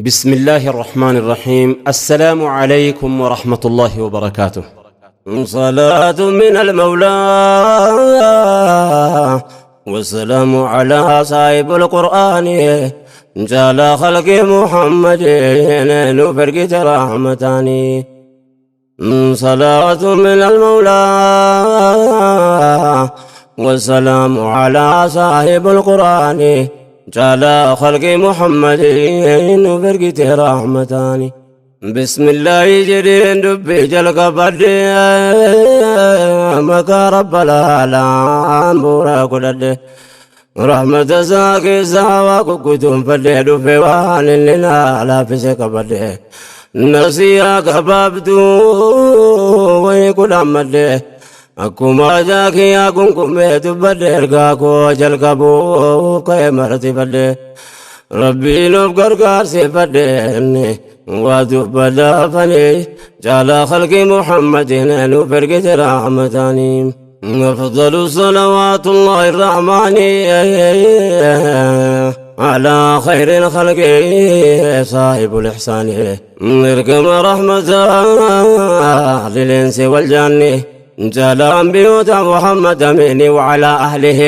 بسم الله الرحمن الرحيم. السلام عليكم ورحمة الله وبركاته. صلاة من المولى والسلام على صاحب القرآن جال خلق محمد نفرقت رحمتاني. صلاة من المولى والسلام على صاحب القرآن جال خلق محمد نفرقت رحمتاني. بسم الله جرين دبي جلق بدي مكا رب العالم بورا كدد رحمة ساكي ساوا كتم فدي دفي وان لنا لا فسك بدي نسيا كبابتو ويكل أمدي أكما جاكي أكون كميت بدي إرقاكو جلقبو كيمرتي بدي ربي نبقر قارسي بدي وتبدا فني جعل خلق محمد نفرقت رحمتاني. أفضل صلوات الله الرحمن على خير الخلق صاحب الإحسان اركم رحمة للإنس والجن جعل بيوت محمد أمين وعلى أهله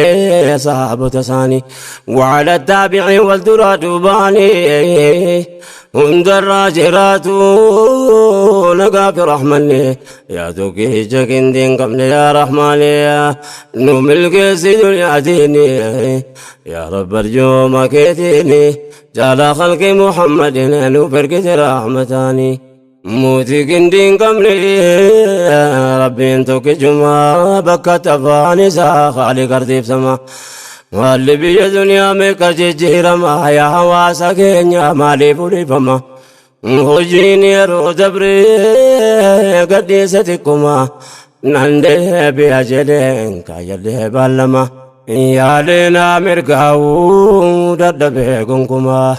صحابة تساني وعلى التابع والدرات باني هند الراجرات نقاف رحمني يا توكي جكندين قبل يا رحمن يا نملك سيد ياتيني يا رب ارجو ما كيتيني جعل خلق محمد نفرقت رحمتاني. موتي كندين قبل ربي انتوك جمع بكت فاني خالق ارتيب سما واللي بيا دنيا ميكا جيجيرما يا حواسا كينيا مالي فولي فما هجيني رو دبري قديستكما نندي بيا جدين كايلي بالما يا لنا مرقاو ددبي كنكما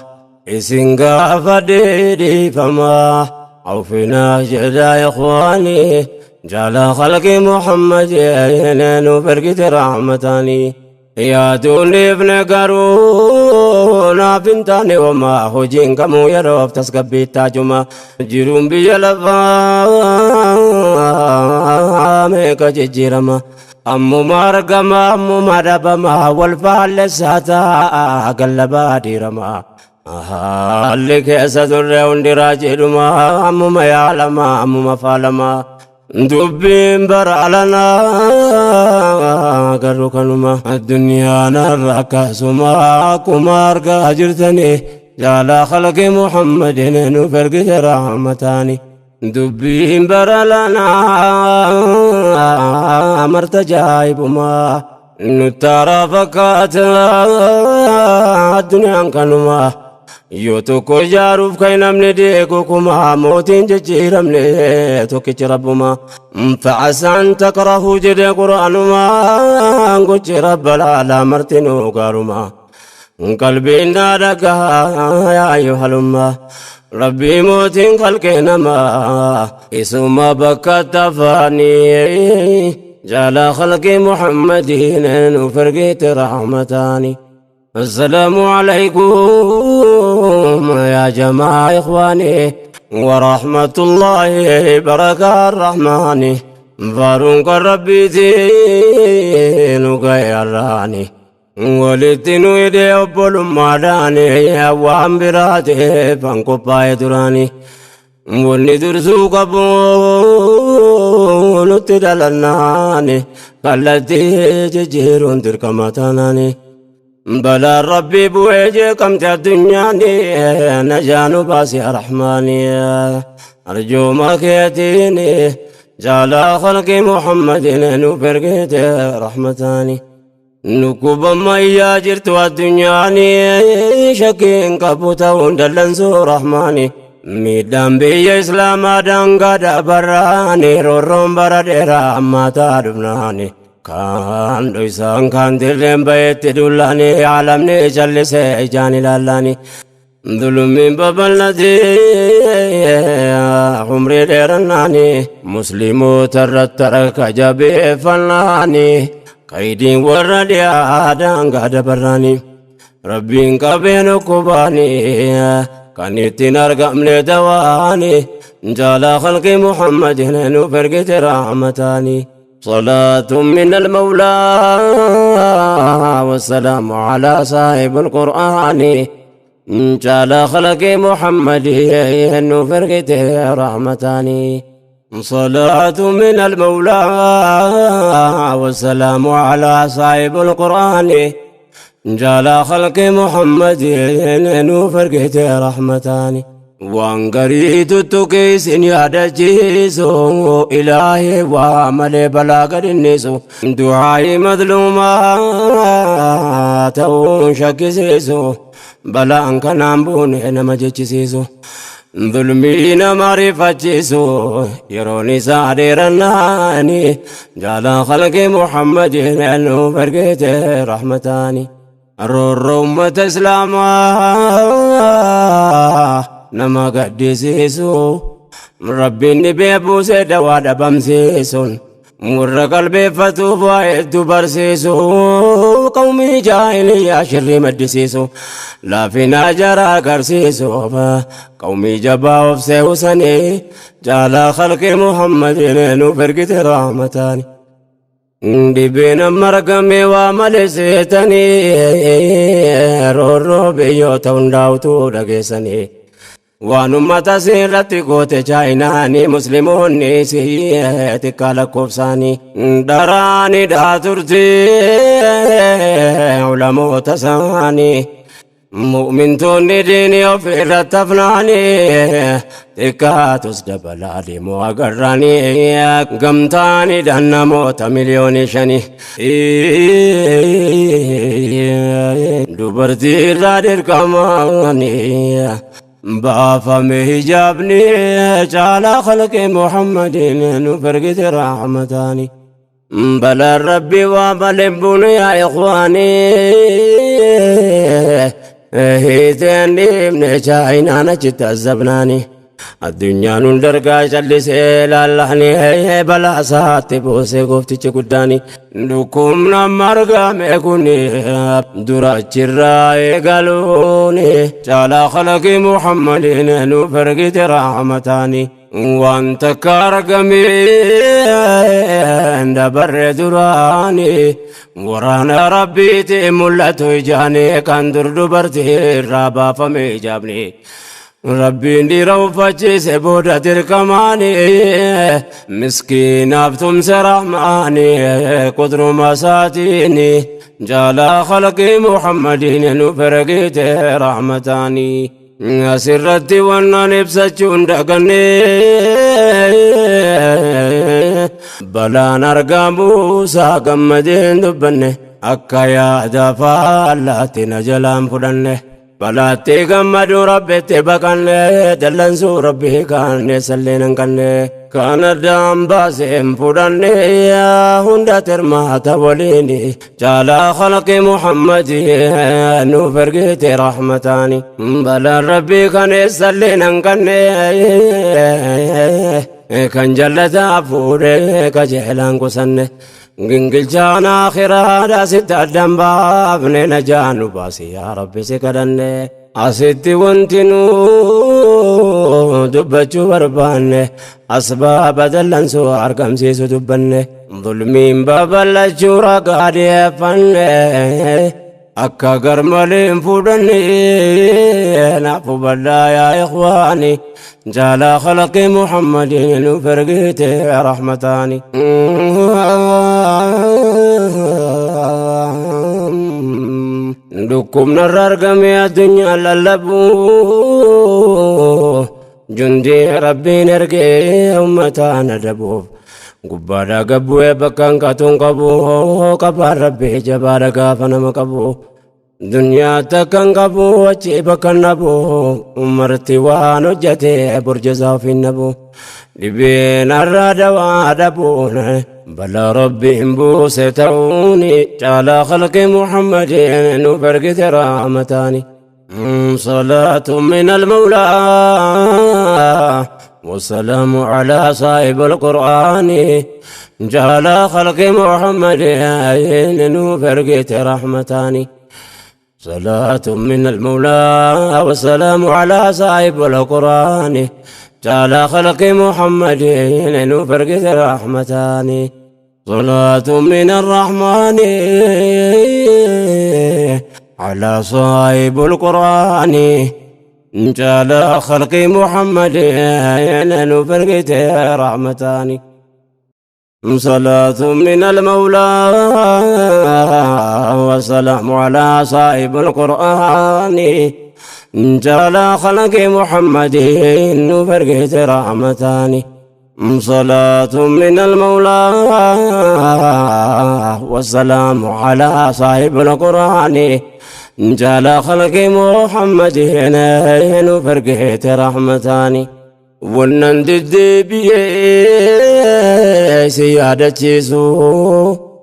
إسنغا فديدي فما عوفنا جدا يا إخواني جعل خلق محمد نفرقت رحمتاني. يا دوني ابن قارونا فنتاني وما هجين كمو يروف تسقبي تاجما جرون بيلفا ميكا ججيرما أمو مارقما أمو ماربما والفعل ساتا قلبا ديرما اللي كيسة الرون دراجلما أمو ما يعلما أمو ما فالما دبين برعلنا قرقنما الدنيا نرك سما كمار قاجرتني جعل خلق محمد نفرق رحمتاني. دبين برعلنا مرتجايبما نترى فكات الدنيا كنما يوتوكو جاروف كاين من ديكوكما موتين ججيرم لي توكي ربما فعسى أن تكرهوا جد قرآن ما قلت رب العالمين مرتنو قارما قلبي نادك يا أيها الأمة ربي موتين خلقنا ما اسم بكت فاني جعل خلق محمد وفرقت رحمتاني. السلام عليكم يا جماعة إخواني ورحمة الله بركة الرحمن فارونك ربي تين وغيراني ولتنو يدي أبول ماداني وام براتي فانكو باي دراني ولدرسو قبول تدلناني قلتي ججيرون تركمتاناني بلا ربي بوجه كم الدنيا نجان باسي رحماني أرجو ما كيتيني جعل خلق محمد نفرقت رحمتاني. نكوب ما ياجرت الدنيا شكين كبوتا وندلنسو رحماني ميدان بي إسلام دانغا دبراني رورم بردera ماتا دبناني كان دويسان كان دلين بيت دولاني عالمني جلسي جاني لالاني ظلمين ببلدي عمري ديرناني مسلمو ترترك جبي فلاني قيدين وردي آدان قاد براني ربين قبين كوباني. Kan ittiin argamne dawaani jaalaa khalqi Muhammadin nuuf ergite rahmataani. صلاة من المولى والسلام على صاحب القرآن جعل خلق محمد فرقته رحمتاني. صلاة من المولى والسلام على صاحب القرآن جعل خلق محمد فرقته رحمتاني. وانقريت التكيس يا دجيسو إلهي وعمل بلاغ النسو دعائي مظلومات شكسيسو بلا أنك نامبون إنما جيسيسو ظلمين معرفتيسو يروني سعديرناني جعل خلق محمد أنه فرقته رحمتاني. الرمة إسلاما nama gaddisiisu rabbiin dhibee buusee dawaa dhabamsiisuun warra qalbeeffatuuf waa hedduu barsiisu qawmii jaahiliyyaa shirrii maddisiisu laafina jara agarsiisu qawmii jabaa of seewsanii jaalaa khalqi Muhammadin nuuf ergite rahmataani. Dhibeen amma argame waa malee seetanii roorroo biyyoota hundaa'utu dhageessanii. Waan ummata sirratti goote chaayinaanii musliimoonni xiqqaa lakkoofsaanii daraanii dhaa turte ulamoota isaanii mu'mintoonni diinii of irratti hafnaanii xiqqaatus dabalaa deemuu agarraanii gamtaanii dhaan namoota 5,000,000 dubartii irraa dirqamaanii baafame hijaabni caalaa khalqi Muhammadin nuuf ergite rahmataani. Balaa rabbi waa malee buune yaa ikhwaanii hiiteen dhiibne chaayinaan achitti azabnaani. Addunyaan hundargaa callisee laallahni balaa isaatti buusee gooftichi guddaani. Dhukkubni amma argame kun dura achirraa eegaluuni caalaa khalqi Muhammadin nuuf ergite rahmataani. Waan takka argame dabarre duraani waraana rabbiitti mul'atu ijaani kan dur dubartii irraa baafame hijaabni. Rabbiin dhiira uffachiise booda dirqamaani miskiinaaf tumse rahmaani qudruma isaatiini jaalaa khalqi Muhammadin nuuf ergite rahmataani. Asirratti wannan ibsachuun daganne balaan argamuusaa gammadeen dubbanne akka yaada faallaatti na jalaan fudhanne. Balaatti gammaduu rabbitti baqanne dallansuu rabbii kaanne salleen hin qabne kan addaan baaseen fudhanne hunda tirmaata waliin jaalaa khalqi Muhammadin nuuf ergite rahmataani. Balaan rabbii kan salleen hin qabne kan jallataa fuudhee qajeelaan qusanne gingilchaan akhiraadha sitti addaan baafne najaa nu baasi yaa rabbi si kadhanne. Asitti wanti nu dubbachuu barbaanne asbaaba dallansuu argamsiisu dubbanne zulmiin babal'achuu ragaa dhiyeeffanne akka garmalee hin fudhanne naaf hubadhaa yaa ikhwaani jaalaa khalqi Muhammadin nuuf ergite rahmataani. Dhukkubni irra argame addunyaa lallabu jundii rabbiin ergee uummataan adabuuf gubbaadhaa gabbu'ee bakka hanqatuun qabu qabaan rabbii jabaadha gaafa nama qabu dunyaa takka hin qabu achi bakka hin dhabu umarti waan hojjete burjazaa ofiin dhabu dhibeen har'a dawaa dhabuun balaa rabbiin buuse ta'uuni caalaa khalqi Muhammadin nuuf ergite rahmataani. صلاة من المولى والسلام على صاحب القرآن جعل خلق محمد نوف رحمتاني. صلاة من المولى والسلام على صاحب القرآن تعالى خلق محمد نفرق رحمتان. صلاة من الرحمن على صاحب القرآن تعالى خلق محمد نفرق رحمتان. صلاة من المولى والسلام على صاحب القرآن جعل خلق محمد نفرقت رحمتان. صلاة من المولى والسلام على صاحب القرآن جعل خلق محمد نفرقت رحمتان. ونن ددبي سيادة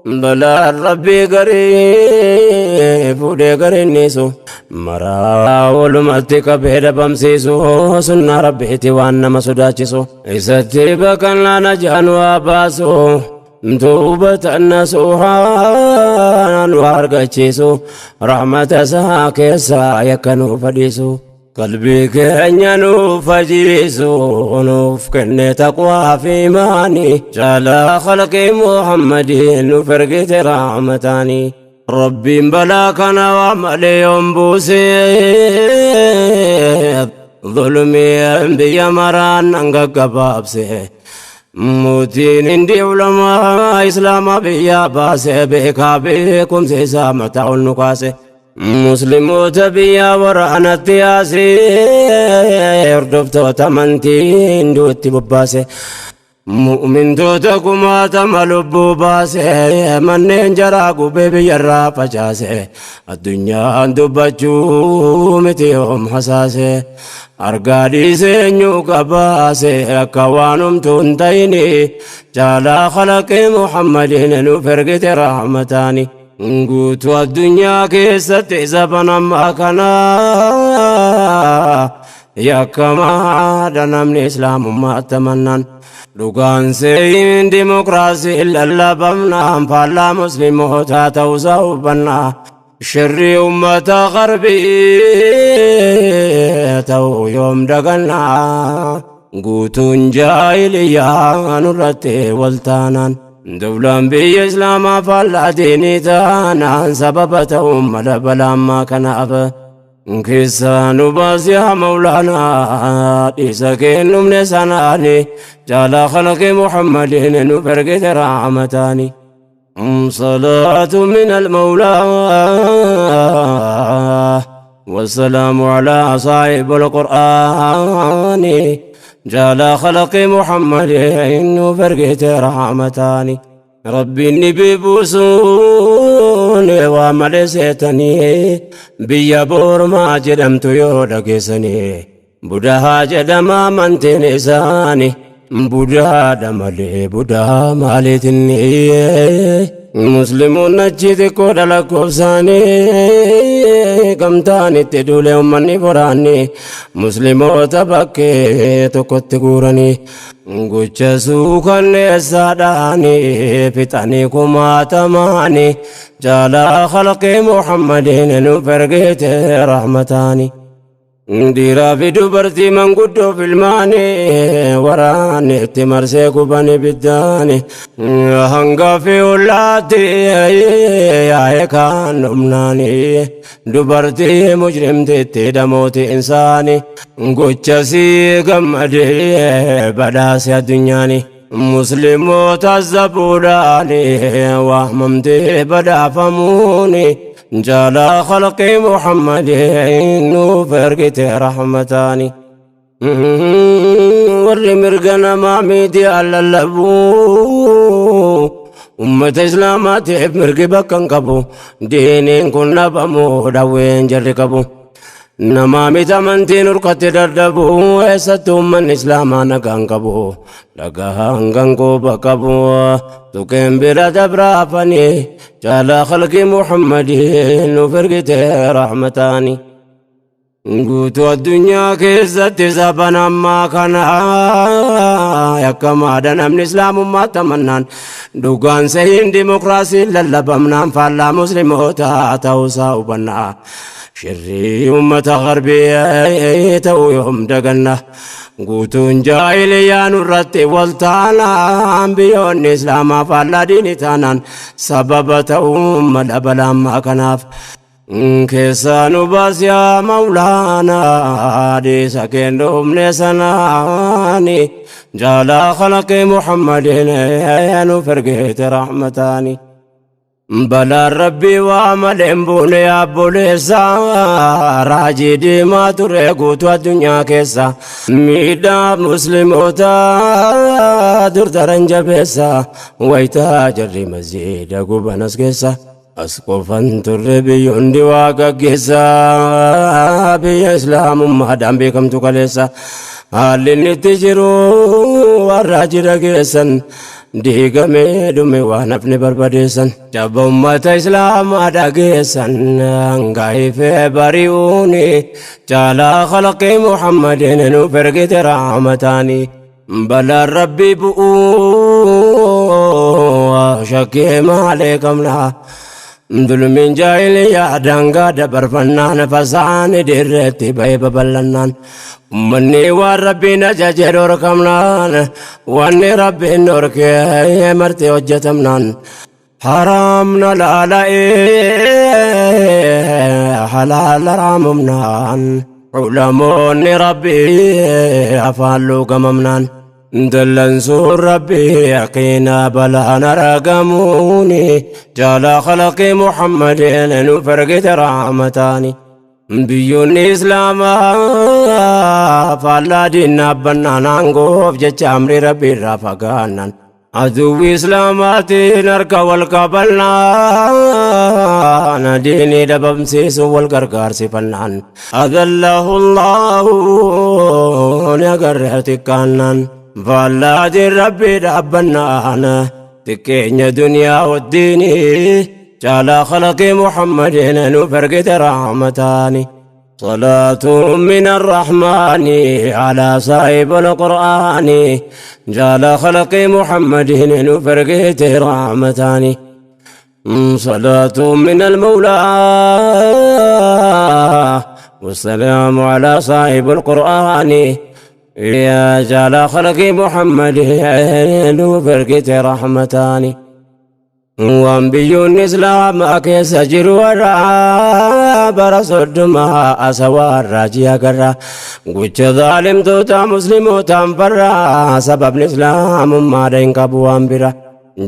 بلا ربي قريب ودي قرينيسو مرا ولمتك بيد بمسيسو سنة ربي توانا مسوداتيسو إساتي بكنا نجان واباسو توبة النسوحان وارقاتيسو رحمة ساكسا يكنو فديسو قلبي كأنيانو فجيسو نوف كن تقوى في ماني جعل خلق محمد نفرقت رحمتاني. ربي بلاكنا وعملي ينبوسي ظلمي بيا مران أنقق بابسي موتين اندي علماء إسلام بيا باسي بيكا بيكم سيسا متعو النقاسي مسلموت بيا ورانا التياسي اردفتو تمنتين دوتي بباسي مؤمن توتكما تملبو باسي منين جراكو بيبي يرا فجاسي الدنيا اندبجو متيهم حساسي أرقادي سنيو كباسي أكوانم تنتيني جالا خلق محمد نفرقت رحمتاني. guutuu addunyaa keessatti zaban ammaa kana yakkamaadha namni islaamummaa tamannaan dhugaan seeyin dimokiraasii lallabamnaan faallaa muslimootaa ta'uusaa hubannaa shirrii ummata qarbii ta'uu yoom dagannaa guutuun jaahiliyyaa nurratti waltaanaan دولان بي إسلاما فلا ديني تانا سبب تهم ملبلا ما كان أب كيسان باس يا مولانا إذا كن من سناني جعل خلق محمد نفرق رحمتاني. صلاة من المولى والسلام على صاحب القرآن جعل خلق محمد نفرقت رحمتاني. ربي النبي بوسون وملستني بيا بور ما جدمت يودكسني بدها جدما من تنساني بدها دملي بدها مالتني مسلمون نجد كود لكوساني gamtaan itti duule ummanni boraanni musliimoota bakkee tokkotti guuranii gocha suukanneessaadhaani fixanii kumaatamaani jaalaa khalqii Muhammadiin nu ergite rahmataani. Dhiiraa fi dubartii manguddoo filmaanii waraanni itti marsee gubanii biddaani hanga fi ollaatti yaa'ee kaan dhumnaani dubartii mujrimtitti dhamooti insaani gochasii gammadee badhaase addunyaani musliimoota zabuudhaani waamamtee badhaafamuuni جالا خلق محمد نفرقت رحمتاني. ور مرقنا ما ميدي على اللبو أمة إسلامات مرقي بكن قبو دينين كنا بمو دوين جرقبو نمامي تمنتين رقت دردبو إساتو من إسلاما نقان قبو لقاهان قنقو بقبو تكين بلا دبرافني جعل خلق محمد نفرقت رحمتاني. Guutuu addunyaa keessatti saban ammaa kana yakkamaadha namni islaamummaa tamannaan dhugaan sahiin dimokiraasiin lallabamnaan faallaa muslimootaa ta'uusaa hubannaa shirrii ummata garbii ta'uu yoom daganna guutuun jaahiliyaa nurratti wal taanaan biyyoonni islaamaa faallaa diinii taanaan sababa ta'uu mala balaa kanaaf keessaa nu baas yaa Mawlaanaa dhiisa kennuufne sanaani jaalaa khalaqii Muhammadin nu fergeete rahmataani. Balaan rabbii waa malee hin buune obboleessa raajii diimaa ture guutuu addunyaa keessa miidhaa musliimoota dur daran jabeessa wayitaa jarri masjiida gubanas keessa. As qofan turre biyyoonni waa gaggeessa biyya islaamummaadhaan beekamtu kaleessa haalli inni itti jiru warra jira geessan diigamee dhume waan hafne barbadeessan jabba ummata islaamaa dhageessan hangaifee bari'uuni jaalaa khalaqii Muhammadin nuuf ergite rahmataani. Balaan rabbii bu'uu shakkii maalee qabna. Dulmiin jaahiliyaa daangaa dabarfannaan fasaani dirreetti ba'ee babal'annaan ummanni waan rabbiin ajaje dhorkamnaan wanni rabbiin dhorkee marti hojjetamnaan haraamna laala'ee halaala raamumnaan ulamoonni rabbii afaan luugamamnaan dallansuun rabbii yaqiina balaan argamuuni jaalaa khalaqii Muhammadin nuuf ergite rahmataani. Biyyoonni islaamaa faallaa diinaa bannaan aangoof jecha amri rabbii irraa fagaannan aduwwi islaamaatiin harka wal qabannaan diinii dhabamsiisuun wal gargaarsifannaan adallahu Allahu ni agarre xiqqaannaan faallaatiin rabbii dhaabbannaan xiqqeenya duniyaa wajjiinii jaalaa khalaqii Muhammadin nuuf ergite rahmataani. صلاة من الرحمن على صاحب القرآن جال خلق محمد نفرقت رحمتان صلاة من المولى والسلام على صاحب القرآن يا جال خلق محمد نفرقت رحمتان. Waan biyyoonni islaamaa keessa jiru warra bara soddomaa asawaa raajii agarra gocha zaalimtoota muslimootaan farra sababni islaamummaadha hin qabu waan bira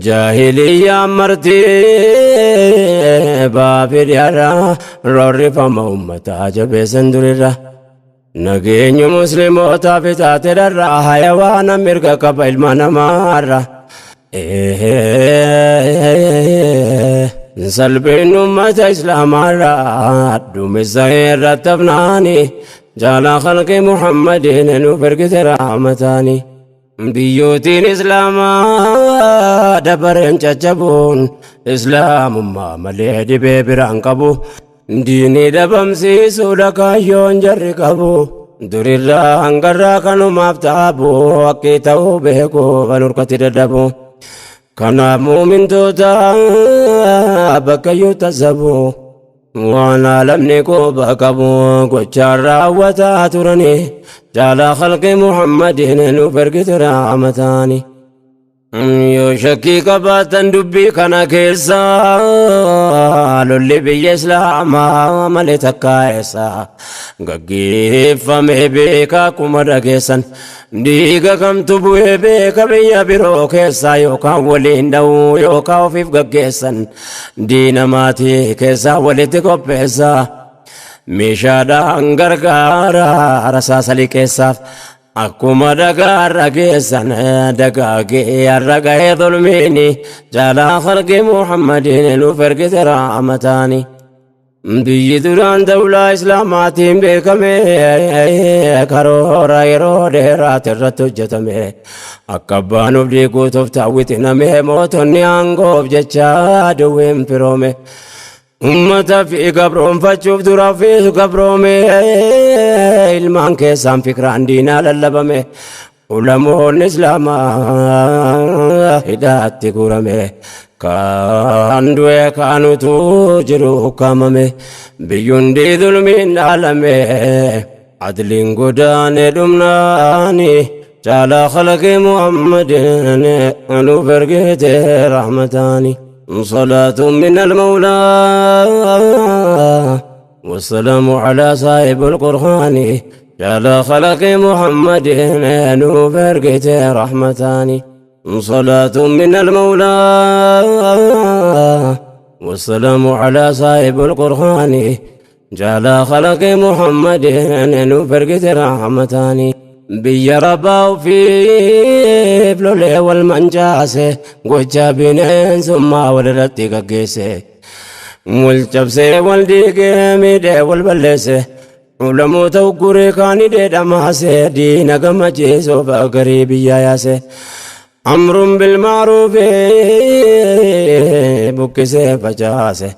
jaahiliyyaan marti baafidhiyaadha roorrifama ummataa jabeessan durirra nageenyu muslimootaaf itaate dharra hayawaana mirga qaba ilma namaarra. Salphin ummata islaamaarraa duumessa irratti hafnaani jaalaa khalqii Muhammadin nuuf ergite rahmataani. Biyyootiin islaamaa dabareen caccabuun islaamummaa malee dhibee biraan qabu diinii dhabamsiisuudha kaayyoon jarri qabu. Durirraa hangarraa kanumaaf taabu akki ta'uu beeku kan harkatti dadhabu. Kanaaf muumintoota bakkayyuu tasabu waan alamni quba qabu gochaan raawwataa turani jaalaa khalqii Muhammadin nuuf ergite rahmataani. Yoo shakkii qabaatan dubbii kana keessa lolli biyya islaamaa malee takkaa eessa gaggeeffame beeka akkuma dhageessan dhiiga kamtu bu'ee beeka biyya biroo keessaa yookaan waliin dha'uu yookaan ofiif gaggeessan diina maatii keessaa walitti qopheessa meeshaadhaan gargaara rasaasa liqeessaaf. Akkuma dhagaarra geessan dagaagee har'a gahee zulmiini jaalaa khalqii Muhammadin nuuf ergite rahmataani. Biyyi duraan dawlaa islaamaatiin beekame karoora yeroo dheeraati irratti hojjetame akka abbaan of diiguutuuf taawwitiname mootonni aangoof jecha duwween firoome. Ummata fi gabroonfachuuf dura fi gabroome ilmaan keessaan fikraan diinaa lallabame ulamoonni islaamaa hidhaatti guurame kaan du'e kaanutu jiru ukkaamame biyyundi dhulmiin dhaalame adliin godaane dhumnaani caalaa khalaqii Muhammadin nuuf ergite rahmataani. صلاة من المولى والسلام على صاحب القرآن على خلق محمد نوفرقت رحمتان. صلاة من المولى والسلام على صاحب القرآن على خلق محمد نوفرقت رحمتان. Biyya rabbaa ofiif lolee wal mancaase gocha bineensummaa walirratti gaggeesse wal cabsee wal diigee miidhee wal balleesse ulamoota ugguree kaanii dheedhamaase diina gammachiisuuf garii biyyaa yaase amruun bilmaaruufi buqqisee facaase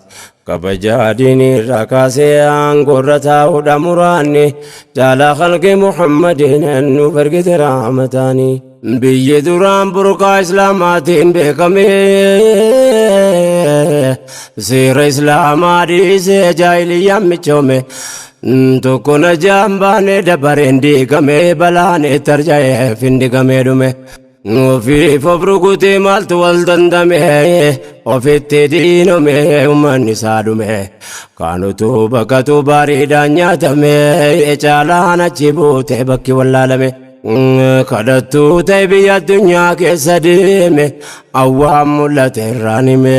kabajaa diinii irraa kaasee aangoorra taa'uudha muraanni caalaa khalqi Muhammadin nuuf ergite rahmataani. Biyyi duraan burqaa islaamaatiin beekame seera islaamaa dhiisee jaahiliyyaan michoome tokko najaan baane dabareen diigame balaan itti arja'ee findigamee dhume. Ofiif of rukutee maaltu wal dandame ofitti diinome uummanni isaa dhume kaanutu bakkatu bareedaan nyaatame caalaan achi buute bakki wallaalame. Kadhattuu ta'e biyya addunyaa keessa deeme awwaan mul'ate irraan hime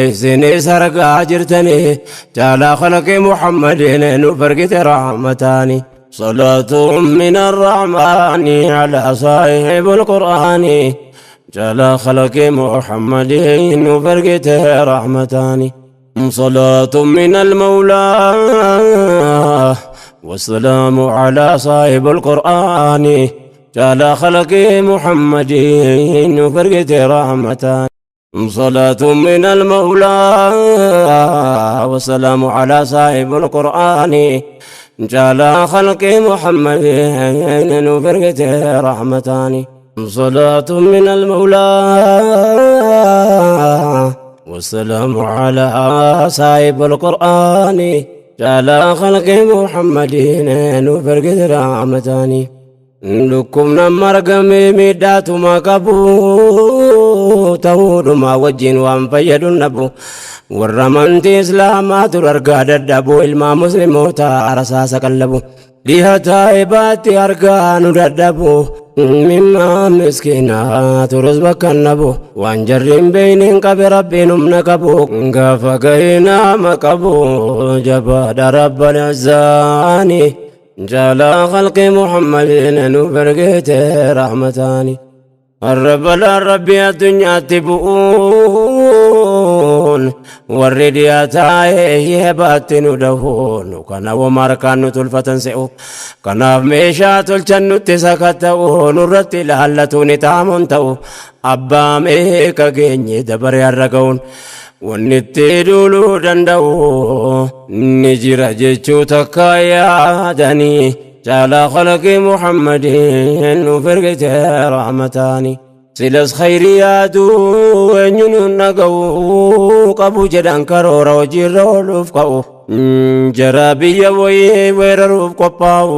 isinis argaa jirtanii caalaa khalaqi Muhammadin nuuf ergite rahmataani. صلاة من الرحمن على صاحب القرآن جل خلق محمد وفرقته رحمتان. صلاة من المولى والسلام على صاحب القرآن جل خلق محمد وفرقته رحمتان. صلاة من المولى والسلام على صاحب القرآن جعل خلق محمد وفرقته رحمتان. صلاة من المولى والسلام على صاحب القرآن جعل خلق محمد وفرقته رحمتان. لكم نمر قمي ميدات ما قبو تهود ما وجين وان فيد النبو والرمانتي إسلامات الأرقاد الدبو إلما مسلموتا رساس قلبو لها تائبات أرقان الدبو مما مسكينات رزبك النبو وانجرين بين قبر ربي نمنكبو قافقينا مكبو جباد رب العزاني جعل خلق محمد نفرقته رحمتاني. الرب الرب الدنيا تبؤون والرديا تايه باتن دهون كان ومر كان تلفتن سئو كان ميشا تلچن تسكتو نرت لالتون تامون تو أبا ميك جيني دبر يرقون wanni duuluu danda'u ni jira jechuu takka yaadanii caalaa khalaqi Muhammadin nuuf ergite rahmataani. Silas khayrii yaaduu eenyuun dhaga'u qabu jedhan karoora hojiirra ooluuf ka'u jara biyya wayii weeraruuf qophaa'u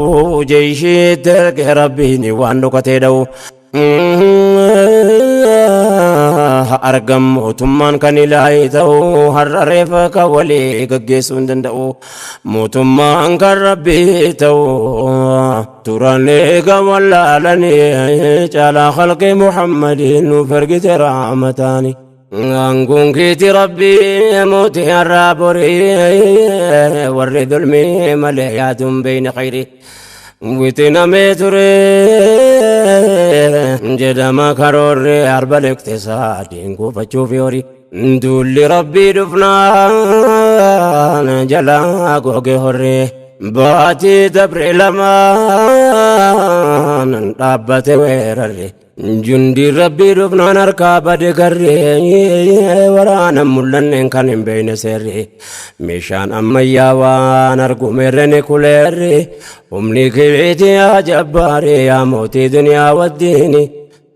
jeeshiitti erge rabbiin waan dhokatee dha'u. Argam mootummaan kan ilaahi ta'u har'a reefa kan walii gaggeessuu hin danda'u mootummaan kan rabbii ta'u turan eega wallaalanii caalaa khalqi Muhammadin nuuf ergite rahmataani. Aangoon keeti rabbii mootii har'aa borii warri dhulmii malee yaaduun beeyna khayrii. Witinamee ture jedhama karoorri arba liqtisaadiin kuufachuuf horii duulli rabbii dhufnaan jalaa goge horree baatii dabre lamaan dhaabbate weerarre Jundiin rabbii dhufnaan harkaa bade garree, waraana mul'anneen kan hin beekne seerri, meeshaan ammayyaa waan argumerreni kuleerri, humni kibiiti yaa jabbaari, yaa mootii duniyaa waddiini,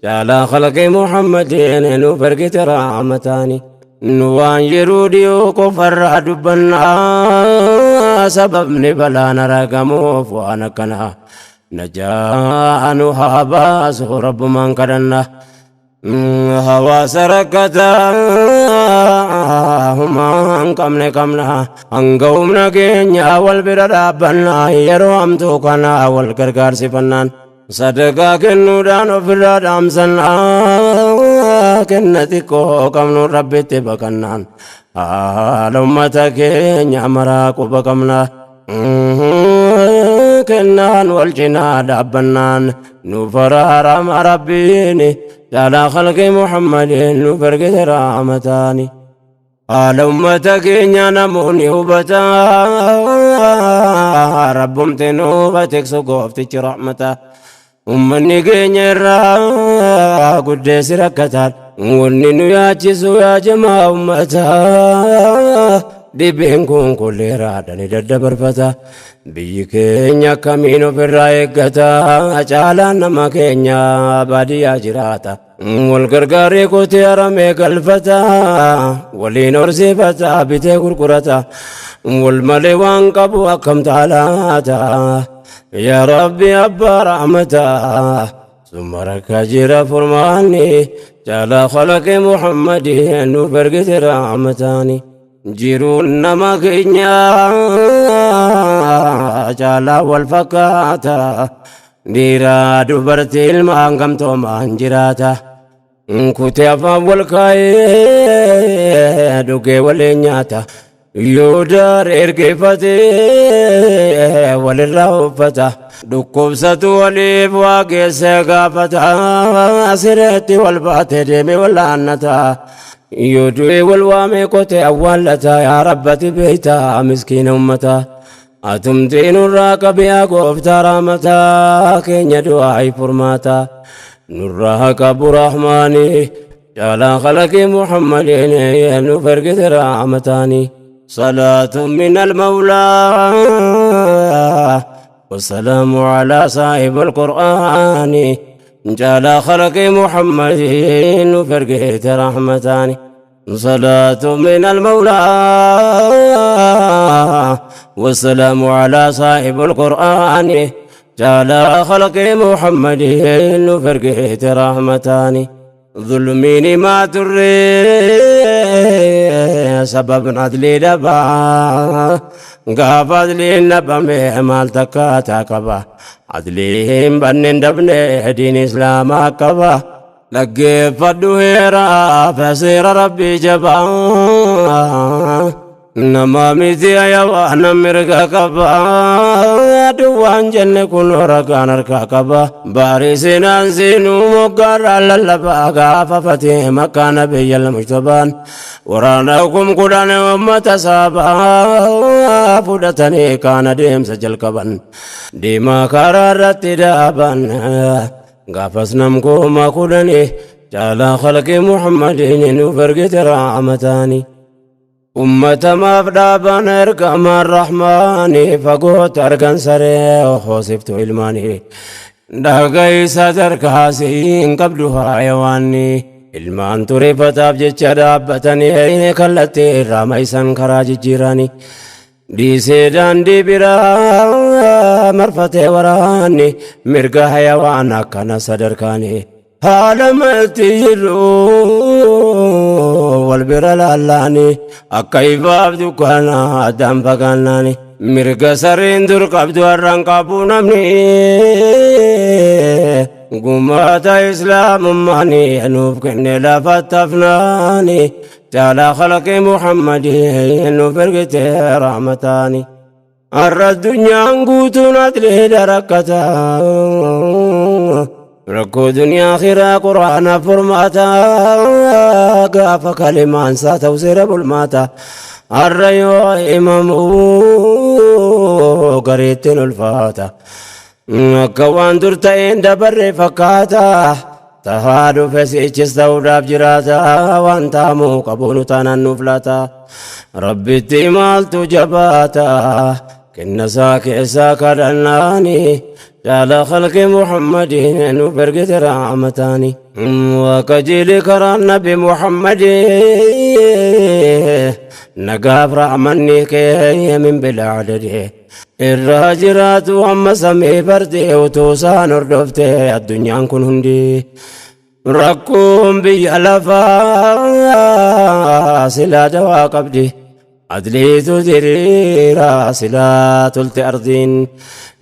caalaa khalqii Muhammadiin nuuf ergite rahmataani. Nu waan yeroo dhiyoo qofarraa dubbannaa, sababni balaan argamuuf waan akkanaa. Najaa nu haa baasu rabbumaan kadhanna. Hawaasa rakkataa humaa hin qabne qabna, hanga humna keenya wal bira dhaabbannaa, yeroo hamtuu kana wal gargaarsifannaan, sadaqaa kennuudhaan ofirraa dhaamsannaa, kenna xiqqoo qabnu rabbitti baqannaan, haala ummata keenya maraa quba qabna. Kennaan wal cinaa dhaabbannaan nu faraarama rabbiin, caalaa khalqii Muhammadiin nu ergite rahmataani. Haala ummata keenya namoonni hubataa, rabbumti nu tiksu gooftichi rahmata. Ummanni keenya irraa guddeessi rakkataan, wanni nu yaachisu yaa jamaa ummataa, dhibeen kun kolleeraadhaan daddabarfata. Biyyi keenya akkamiin ofirraa eeggata? Caalaan nama keenya baadiyyaa jiraata. Wal gargaaree qotee haramee galfata, waliin horsiifata, bitee gurgurata. Wal malee waan qabu akkam taalaata? Yaa Rabbi abbaa rahmataa, summa rakkaa jira furmaanni, caalaa khalaqee Muhammadin nuuf ergite rahmataani. Jiruun nama keenya caalaa wal fakkaata, dhiiraa dubartii ilmaan gamtoomaan jiraata. Kutee afaan wal kaayee dhugee waliin nyaata. Yoo daar ergeeffatee walirraa uffata. Dhukkubsatu waliif waa geessee gaafata. Sireetti wal baatee deemee wallaannata. Yoo du'e wal waamee qotee awwaallata. Yaa rabbati beeyta miskiina ummata. Atumtii nurraa qabiyaa gooftaa rahmataa, keenya du'aa furmaata. Nurraa qabu rahmaani, caalaa khalaqii Muhammadiin nuuf ergite rahmataani. صلاة من المولى والسلام على صاحب القرآن، جعل خلق محمد فرقيت رحمتان. صلاة من المولى والسلام على صاحب القرآن، جعل خلق محمد فرقيت رحمتان. ظلميني ما تري سبب عدلي دبا، قاف عدلي نبا مال تكاتا قبا، عدلي بنن دبني دين إسلام قبا، لقي فدويرا فسير ربي جبا، nama miti ayawaan mirga qaba, duwwaan jenne kun ragaan harkaa qaba. Baarii seenaan seenuu moggaarraa lallabaa, gaafa fatee makkaa nabiyyal mujtabaan waraana 10,000 ummata saabaa fudhatanii kaan adeemsa jalqaban, deemaa karaa irratti dhaaban. Gaafas nam 10,000 caalaa khalqii Muhammadiin nuuf ergite rahmataani. Ummata maaf dhaaban ergamaan rahmaani? Fagootti argan saree hoosiftu ilmaanii, dhagaysa tarkaasii hin qabdu hayawaanni. Ilmaan tureeffataaf jecha dhaabbatanii, kallattii irraa maisan karaa jijjiiranii, dhiisee daandii biraa marfatee waraanni, mirga hayawaan akkana sadarkaanii. Haala malti jiru wal bira laallaani, akka ifaaf dukkana addaan fagaannaani, mirga sareen dur qabdu har'aan qabu namni. Gumaata islaamummaani nuuf kenne lafa tafnaani, caalaa khalaqii Muhammadii nuuf ergite rahmataani. Har'a addunyaan guutuun atleedha rakkataa, rakkoo duniyaa akhiraa quraana furmaata, gaafa kalimaan isaa ta'u seera bulmaata. Har'a yoo himamu gareettiin ulfaata, akka waan dur ta'een dabarre fakkaata. Tahaa dhufe sichis ta'uudhaaf jiraata waan taamuu qabuunu taanaan nuuf laata. Rabbitti maaltu jabaata kennasaa keessaa kadhannaani jaala khalqi Muhammadiin nuuf ergite rahmataani. Waaqajiili karaa Nabi Muhammadii nagaaf rahmanni kee min bilaa adadee. Irraa jiraatu amma samii bardee utuu isaan hordofte addunyaan kun hundi. Rakkoon biyya lafaa silaa dawaa qabdi. Adliitu diriira silaa tolte ardiin.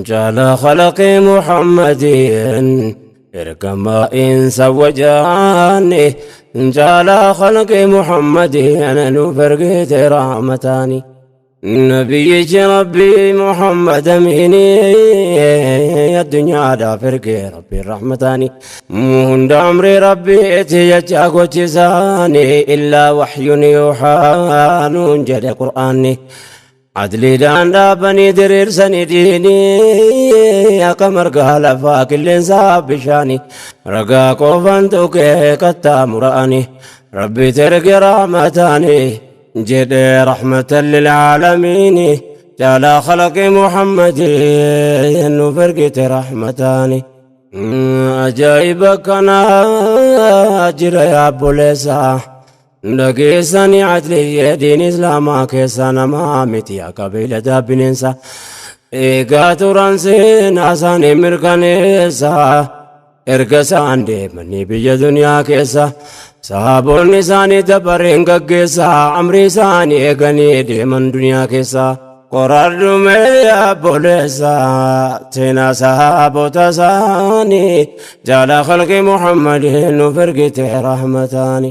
Jaala khalaqi Muhammadiin ergamaa insa wajaanni. Jaala khalaqi Muhammadiin nuuf ergite rahmataani. نبيك ربي محمد أميني الدنيا دا فرقي ربي الرحمتاني مهند عمري ربي تيجاكو تزاني إلا وحي يوحى ننجد قرآني عدلي دان دابني درير سني ديني يا قمر قال فاك اللي بشاني رقا قوفان توكي كتا مراني ربي ترقي رحمتاني جد رحمة للعالمين جعل خلق محمد فرقة رحمتاني أجايبك أنا أجر يا أبو ليسا لقيساني عدلي دين إسلاما كيسانا ما متي قبيلة بننسا إيقاتو رانسين أساني مركانيسا إرقسان ديمني بيا دنيا كيسا sahaboonni isaanii dabareen gaggeessaa amrii isaanii eeganii deeman duniyaa keessa. Qoradhume obboleessa seenaa sahaabota isaanii jaala khalqi Muhammadiin nuuf ergite rahmataani.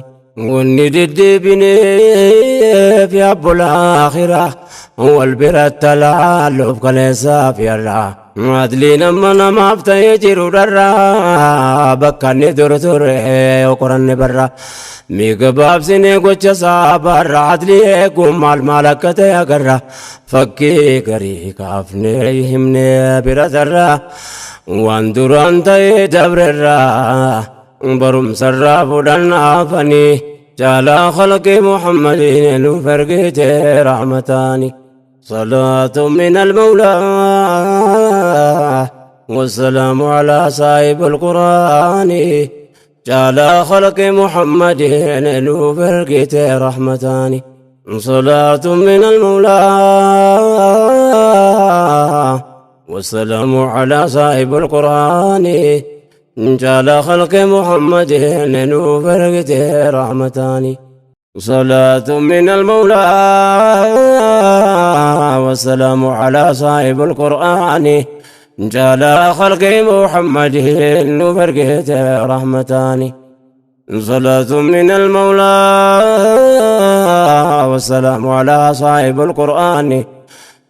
Wanni deddeebineef yaabbola akhiraa wal biratti laalluuf kaleessaaf yarraa. Adliin amma namaaf ta'ee jiru dharraa bakka inni dur ture qoranne barra. Migabaabsinee gocha saabarra adlii eeguun maal maal akka ta'e agarra. Fakkii garii kaafnee himnee bira tarra. Waan duraan ta'ee dabrerra barumsarraa fudhannaafanii jaalaa khalqi Muhammadiin nuuf ergite rahmataani. صلاة من المولى والسلام على صاحب القرآن جعل خلق محمد نوفرقت رحمتان. صلاة من المولى والسلام على صاحب القرآن جعل خلق محمد نوفرقت رحمتان. صلاة من المولى والسلام على صاحب القرآن جعل خلق محمد نفرقت رحمتان. صلاة من المولى والسلام على صاحب القرآن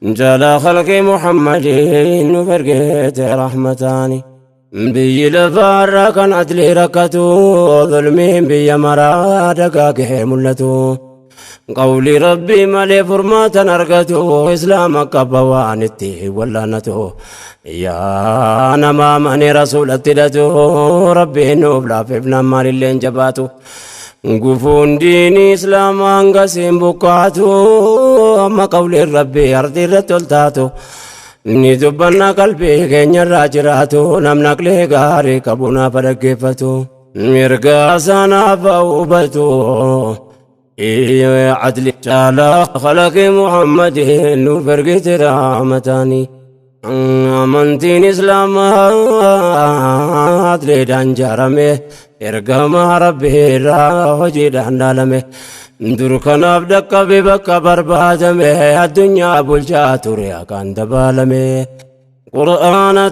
جعل خلق محمد نفرقت رحمتان. Biyyi lafaarra kan adli rakkatu zulmiin biyya maraa dagaagee mul'atu. Qawli rabbii malee furmaatan argatu islaama qaba waan itti wallaanatu. Yaa nama amane rasuulatti hidhatu rabbiin nuuf laafeef namaan illee hin jabaatu. Gufuun diinii islaamaa hanga siin buqqaatu amma qawliin rabbii ardii irratti ol taatu. Ni dubbanna qalbii keenyarraa jiraatu namni aqlee gaarii qabu naaf dhaggeeffatu. Mirga sanaaf hubatu. Adli caalaa khalaqi Muhammadiin nuuf ergite rahmataani. Amantiin Islaamaa adliidhaan ijaarame ergama Rabbii irraa hojiidhaan dhaalame. Dur kanaaf dhaqqabe bakka barbaadame addunyaa bulchaa ture akkaan dabaalame. Qur'aana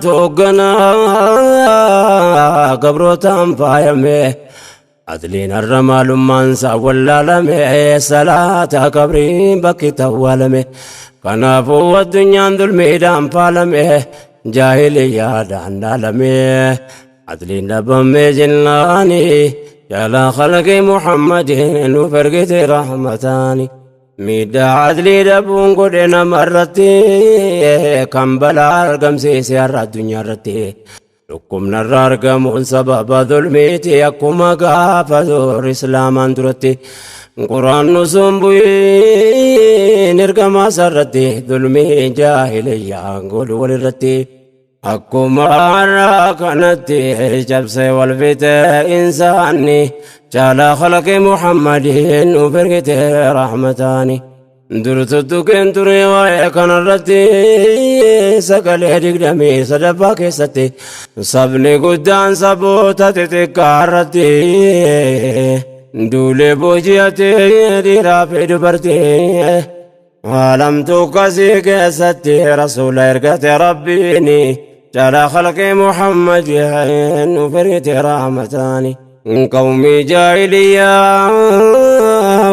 toogganaa gabrootaan faayame. Adliin har'a maalummaan isaa wallaalame salaata qabriin bakki tawwaalame. Kanaafuu addunyaan dulmiidhaan faalame jaahiliyyaadhaan dhaalame. Adliin dhabame jennaani jala khalqi Muhammadiin nuuf ergite rahmataani. Miidhaa adlii dhabuun godhe namarratti kan balaa argamsiise har'a addunyaa irratti. Dhukkubnarra argamuun sababa dhulmiiti akkuma gaafa dur islaamaan duratti. Quraan sun bu'iin ergamaa sarratti dhulmii jaahiliyyaan godhu walirratti. Akkuma har'a kanatti cabsee wal fixe insaanni caalaa khalaqi Muhammadiin nuuf ergite rahmataani. Dur tuttuqeen ture waa'ee kanarratti sagalee 23ffaa keessatti sabni guddaan saboota xixiqqaa irratti duulee booji'atee dhiiraa fi dubartii. Alamtu kasii keessatti rasuula ergate rabbiini caalaa khalqi Muhammadiin nuuf ergite rahmataani. Qawmii jaahiliyyaa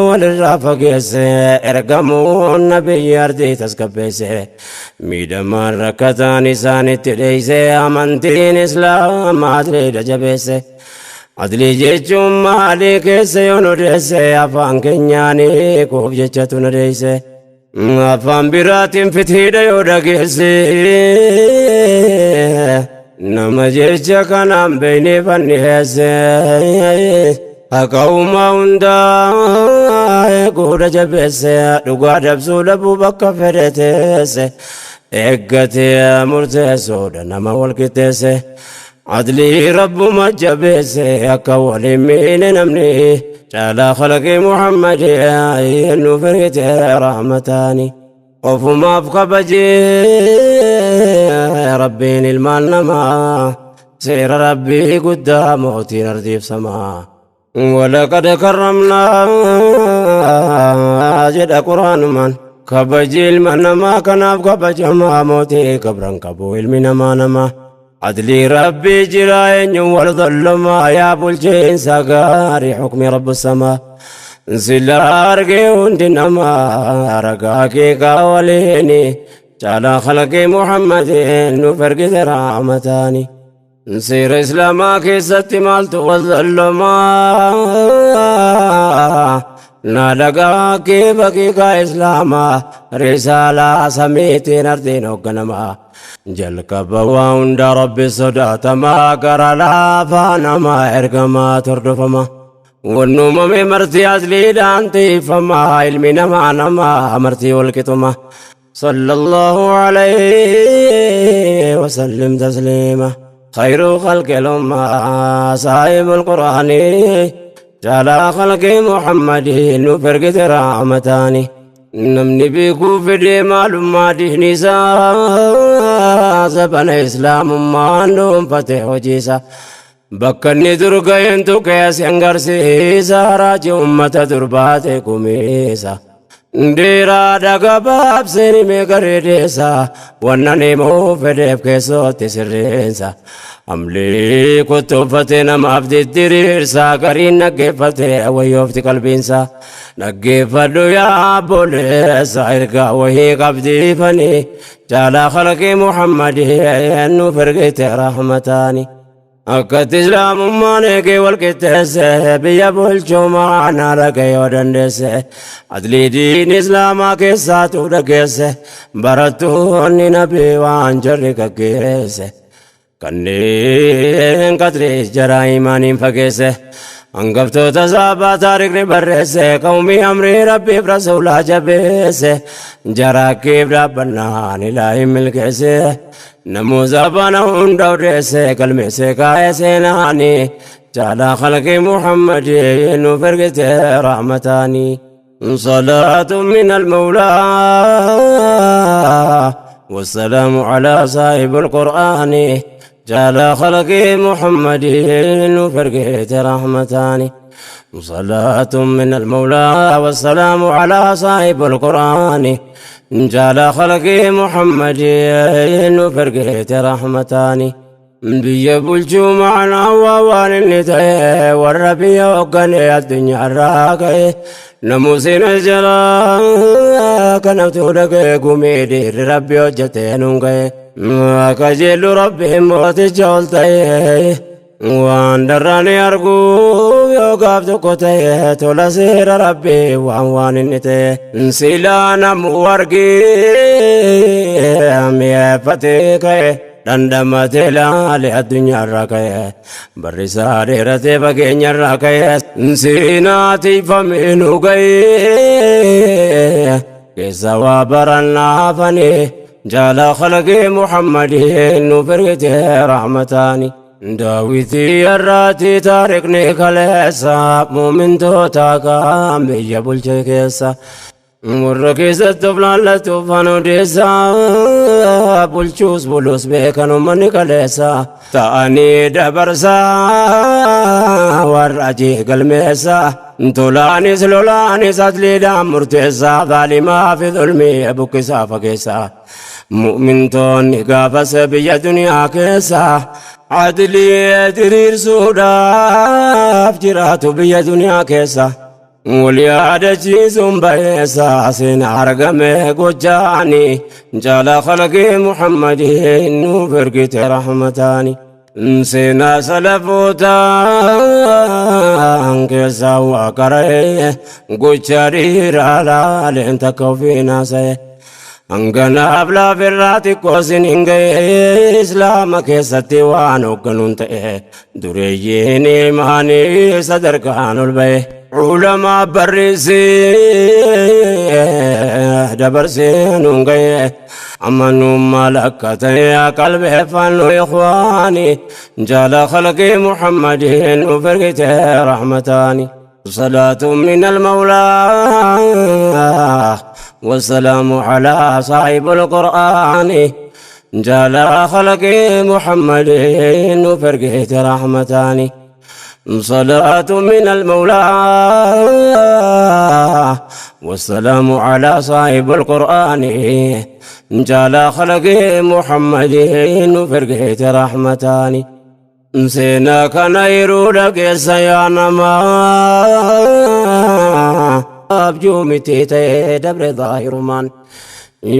walirraa fageesse ergamuun nabiyyi ardii tasgabbeesse miidhamaan rakkataan isaanitti dheeyse amantiin islaamaa adliidha jabeesse. Adlii jechuun maalii keessa yoo nu deesse afaan keenyaanii kuuf jechatu nu deesse. Afaan biraatiin fitiidha yoo dhageesse nama jecha kanaan beeynee fanniheesse. Haqa uumaa hundaa eeguudha jabeesse dhugaa dabsuu dhabuu bakka fedhe teesse eeggatee murteessuudha nama wal qixxeesse. Adlii rabbuma jabeesse akka waliin miine namni caalaa khalaqi Muhammadii nuuf ergite rahmataani. Ofumaaf kabajee rabbiin ilmaan namaa seera rabbii guddaa mootiin ardiif samaa. ولقد كرمنا جد قرآن من كبجي المنما كناف كبجما موتي كبرن كبو المنما نما عدلي ربي جراين والظلما يا بلجين سقاري حكم رب السماء سلارقي وندنما رقاكي قاوليني جعل خلقي محمد نفرق رحمتاني. سير إسلاما كيست مالت والظلما نالقا كيف إسلاما رسالة سميتي نردين وقنما جلك بواند ربي صداتما قرى لا فانما إرقما تردفما والنوم مرتي أزلي دانتي فما علمنا ما نما مرتي والكتما صلى الله عليه وسلم تسليما. خير خلق الأمة صاحب القرآن جعل خلق محمد نفرق رحمتاني. نمني بيكو في معلومة دينيسا زبن إسلام ما نوم فتح وجيسا بكني درقين تكيس ينقرسيسا راجي أمة درباتي كميسا Dhiiraa dhagabaabsee meeqareedeessa wanna neemuu fedheef keessootti sirreensa. Amlee kottooffatee namaaf didiriirsa gariin dhaggeeffatee wayyoofti qalbiinsa. Dhaggeeffadhu yaa obboleessa ergaa wayii qabdiifanii caalaa khalqii Muhammadii nuuf ergite rahmataani. Akkatti islaamummaan eegee wal qixxeesse biyya bulchuu maanaa dhagee yoo dandeesse adlii diin islaamaa keessaatu dhageesse barattoonni nabii waan jarri gaggeesse kanneen qadrii jaraa imaaniin fageesse hangaftoota saabaa taarikni barreesse qawmii amrii rabbiif rasuulaa jabeesse jaraa kiif dhaabbannaan ilaahin milkeesse. نموذج هunda odeesse galmeesse kaa'ee seenaani caalaa khalqii Muhammadii nuuf ergite rahmataani. صلاة من المولى والسلام على صاحب القرآن جعل خلق محمد فرقت رحمتان. صلاة من المولى والسلام على صاحب القرآن جعل خلق محمد فرقت رحمتان. biyya bulchuu ma'anaa waa waan inni ta'e warra biyya hoogganee addunyaa irraa ka'e namuusin jalaa kanatu dhaga'e gumii dhiirri rabbi hojjetee nuun ga'e akka jeellu rabbiin mooticha ol ta'e waan darraani arguu yoo gaaf tokko ta'e tola seera rabbii waan waan inni ta'e silaa namu argee mi'eeffatee ka'e. Dhandhamatee laale addunyaarraa ka'e barri isaa dheeratee fageenyarraa ka'e seenaa tiifamee nu ga'e keessa waa barannaafanii jaala khalaqee Muhammadin nu firgite rahmataani. Daawitii irraati taarikni kaleessa muumintoota kaan biyya bulche keessa. Warra keessatti of laallatuuf kan odeessa bulchuus bulus beekan uummanni kaleessa ta'anii dabarsaa warra ajii galmeessa tolaanis lolaanis atliidhaan murteessa zaalimaa fi zulmii buqqisaa fageessa mu'mintoonni gaafas biyya duniyaa keessa adlii diriirsuudhaaf jiraatu biyya duniyaa keessa. Wal yaadachiisuun bayeessa seenaa argame gochaani jaala khalaqii Muhammadiin nuuf ergite rahmataani. Seenaa salafootaan keessaa waa qara'e gocha dhiiraa laaleen takka ofiin haasa'e. Hanganaaf laafirraa xiqqoo sin hin ga'e islaama keessatti waan hoogganuun ta'e dureeyyiin imaanii sadarkaan ol ba'e. Ulamaa barreessee dabarsee nuun ga'e amanummaa lakka ta'e qalbeeffannu ikhwaani jaala khalqii Muhammadiin nuuf ergite rahmataani. صلاة من المولى والسلام على صاحب القرآن جال خلق محمد وفرقه رحمتان. صلاة من المولى والسلام على صاحب القرآن جال خلق محمد وفرقه رحمتان. Seenaa kana yeroo dhageessa yaa namaa abjuu miti ta'ee dabre zaahirumaan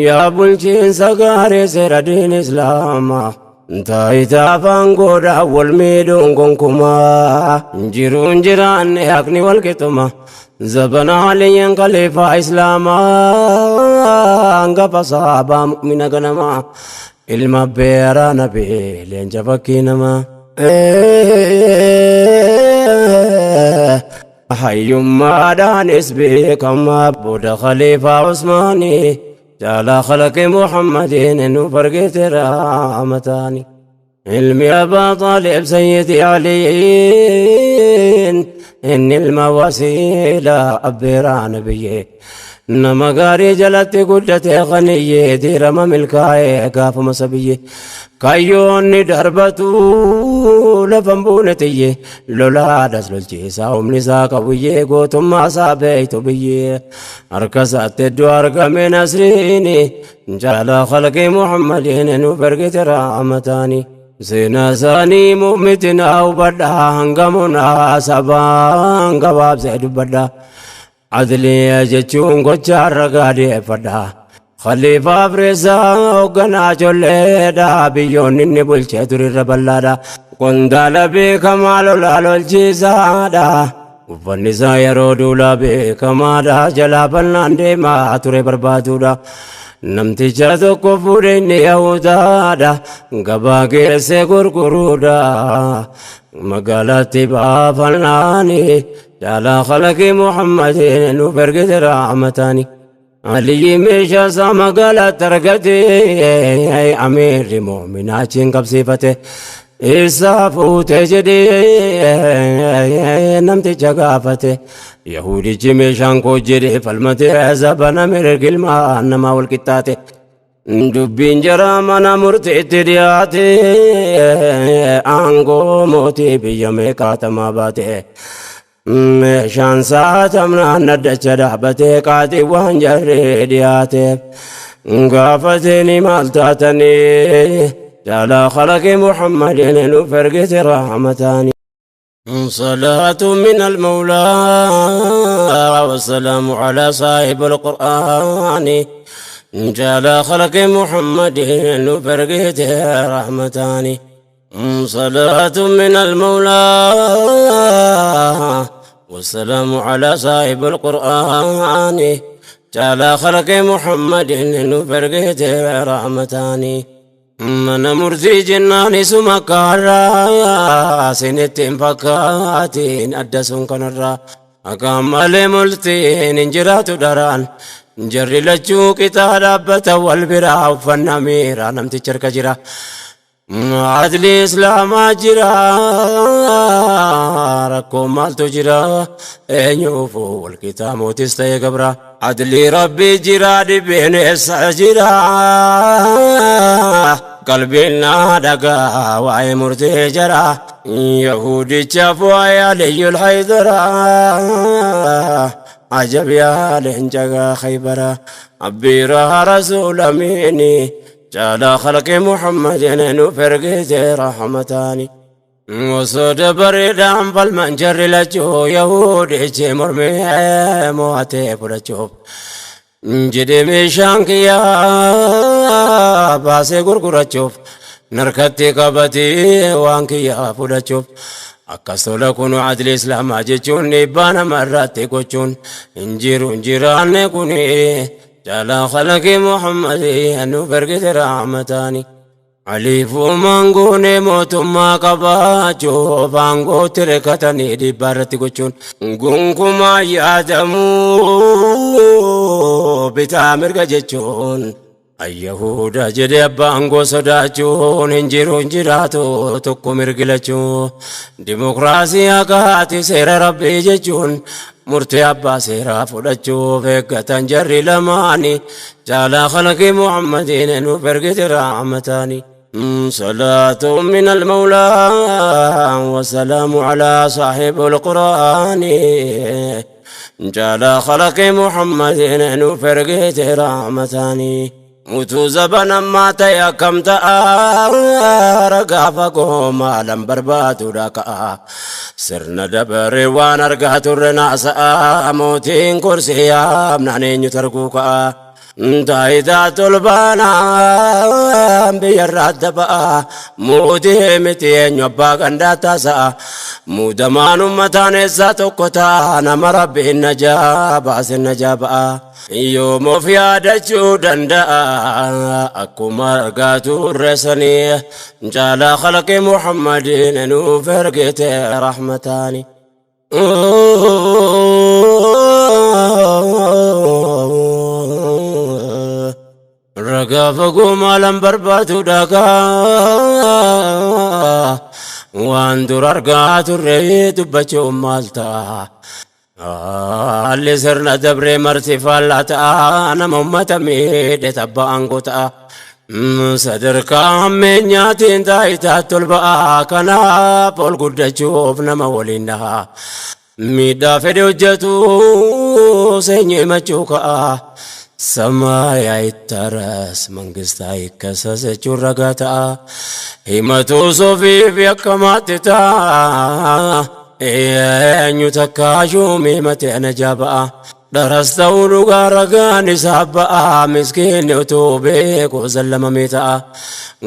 yaa bulchiinsa gaarii seera diin islaamaa taayitaa afaan godhaa wal miidhuun gonkumaa jiruun jiraanne haqni wal qixxuma zabana aliyyan khaliifaa islaamaa hangafa sahabaa mu'mina ganamaa ilma beeraa nabii leenca fakkii namaa. Hayyummaadhaanis beekamaa booda khaliifaa Usmaanii jaala khalaqi Muhammadiin nuuf argite rahmataani. Ilmi Abbaa Xaalib Sayyidi Aliin inni ilma wasiilaa abbeeraa nabiyyee. Nama gaarii jalatti guddate qaniyyee diirama milkaa'ee gaafuma sabiyyee. Kayyoonni darbatu lafan buune xiyye lolaadhas lolchiisaa humni isaa qabuyyee gootummaa isaa beeytu biyyee. Harka isaatti iddoo argame nasriini jaala khalqii Muhammadiin nuuf ergite rahmataani. Seenaa isaanii mu'mitinaa hubadhaa hangamunaa sabaan gabaabsee dubbadhaa. Adliya jechuun gocha ragaa dhiyeeffadha. Khaliifaa Afreessaa hoogganaa colleedha. Biyyoonni inni bulchee turirra bal'aadha. Qondaala beekamaa lolaa lolchiisaadha. Uffanni isaa yeroo duulaa beekamaadha. Jalaa bal'aan deemaa ture barbaaduudha. Namticha tokko fuudhe inni Yahudaadha. Gabaa geessee gurguruudha. Magaalaatti baafannaani. Jaala khalaqii Muhammadin nuuf ergite rahmataani. Aliyyi meeshaa isaa magaalaatti argate amiirri mu'minaa achiin qabsiifate. Isaa fuute jedhee namticha gaafate. Yahudichi meeshaan koo jedhee falmate zabana mirga ilmaa namaa wal qixxaate. Dubbiin jara mana murtiitti dhiyaate aangoo mootii biyya meeqaatamaa baate. Meeshaan saatamnaan dhaddacha dhaabatee qaaxii waan jarree dhiyaate. Gaafatanii maal taatanii jaala khalaqi Muhammadin nuuf ergite rahmataani. صلاة من المولى والسلام على صاحب القرآن جال خلق محمد وفرقته رحمتان. صلاة من المولى والسلام على صاحب القرآن جال خلق محمد وفرقته رحمتان. Mana murtii jennaan isuma kaarraa sinitti hin fakkaatiin adda sun kanarraa akka malee murtiin hin jiraatu daraan jarri lachuu qixaa dhaabbata wal biraa uffannaa miiraa namtichi harka jira. Adli islaamaa jira, rakkoo maaltu jira, eenyuufu walqixaa mootis ta'e gabra. Adli rabbii jira, dhibeen eessa jira, qalbiin naa dhagaa waa'ee murtee jara. Yahudichaaf waa'ee Aliyyul Haydara, ajab yaa leenca Khaybara, abbiiraa rasuula miini. جعل خلق محمد نفرقت رحمتاني وصود بريدان فالمنجر لجو يهودي مرمي مواتي فلجو جدي ميشان كيا باسي غرغرچوف نركتي قبتي وانكيا فلجوف. Akkas tola kun adli islaamaa jechuun dhiibbaa namarratti gochuun hin jiru hin jiraanne kuni جعل خلق محمد نفرقت رحمتاني. Aliifuu maangoonee mootummaa qabaachuuf aangootti hirkatanii dhiibbaa irratti gochuun gonkumaa yaadamuu bitaa mirga jechuun ayyahuuda jedhe abbaa aangoo sodaachuun hin jiru hin jiraatu tokko mirgi lachuu dimokiraasii haqaati seera rabbii jechuun murtee abbaa seeraa fudhachuuf eeggatan jarri lamaani jaalaa khalqi Muhammadiin nuuf ergite rahmataani. صلاة من المولى والسلام على صاحب القرآن جعل خلق محمد نفرقت رحمتاني. Utuu zabana ammaa ta'e akkam ta'a, ragaa fagoo maalan barbaadudha ka'a. Sirna dabaree waan argaa turre naasa'a, mootiin kursii yaamnaan eenyu targuu ka'a. Taayitaa tolbaanaa biyyarraa adda ba'a, mootii miti eenyu abbaa gandaa taasa'a. Muudamaan uummataan eessaa tokko ta'a, nama rabbiin najaa baase najaa ba'a. Yoom of yaadachuu danda'a akkuma argaa turre sanii jaalaa khalqi Muhammadiin nuuf ergite rahmataani. Ragaa fagoo maalan barbaadu dhagaa waan dur argaa turre dubbachuun maal ta'a. Haalli sirna dabree marti faallaa ta'a, nama uummata miidhe tabba aangoo ta'a. Sadarkaa hammeenyaatiin taayitaatti ol ba'a, kanaaf ol guddachuuf nama waliin dhaha. Miidhaa fedhe hojjetu seenyi himachuu ka'a. ሰማይ አይታረስ መንግስት አይከሰስ jechuun ragaa ta'a. Himatu sofiif yakkamaatti ta'a. Eenyu takka shuumii matee najaa ba'a. Dharas ta'uu dhugaa ragaan isaa ba'a. Miskiinni utuu beeku zallamamee ta'a.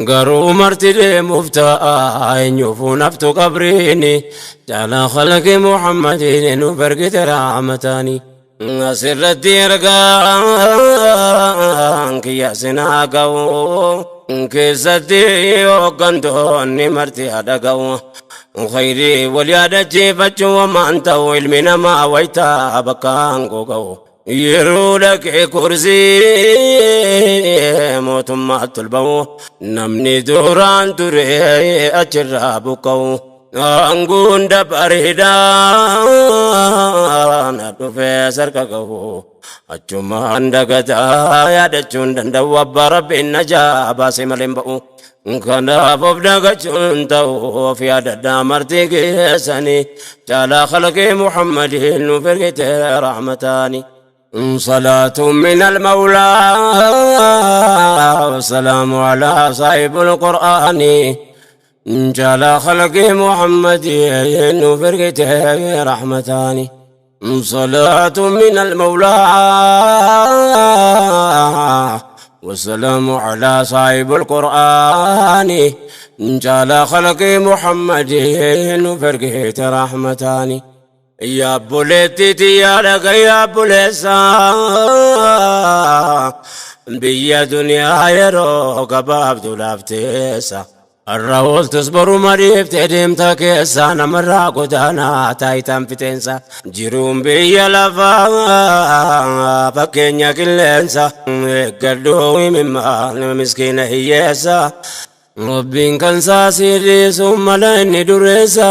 Garuu marti deemuuf ta'a. Eenyuufuu naftu qabriini. Jaalaa khalqi Muhammadiin nuuf ergite rahmataani. Asirratti ergaan kiyya sinaa ga'u keessatti hooggantoonni marti haadha ga'u. Khayrii wal yaadachiifachuu wamaan ta'u ilmi namaa wayitaa bakka aangoo ga'u. Yeroo dhaqee kursii mootummaatti ol ba'u namni duraan ture achirraa buqqa'u. Aangoon dabareedhaan dhufee sarka gahu achumaan dagataa yaadachuun danda'u abbaa rabbiin najaa baasee malee hin ba'u. Kanaaf of dagachuun ta'u of yaadadhaa marti keessanii jaalaa khalqii Muhammadiin nuuf ergite rahmataani. صلاة من المولى والسلام على صاحب القرآن جعل خلق محمد فرقته رحمتان. صلاة من المولى والسلام على صاحب القرآن جعل خلق محمد فرقته رحمتان. يا بوليتي يا لك يا بوليسا Biyya duniyaa yeroo gabaabduu laafteessa. Har'a ooltus boruma dhiiftee deemta keessa namarraa godaanaa taayitaan fixeensa. Jiruun biyya lafaa fakkeenya qilleensa. Eeggadhuu himimmaa miskiina hiyyeessa. Rabbiin kan saasii dhiisu mala inni dureessa.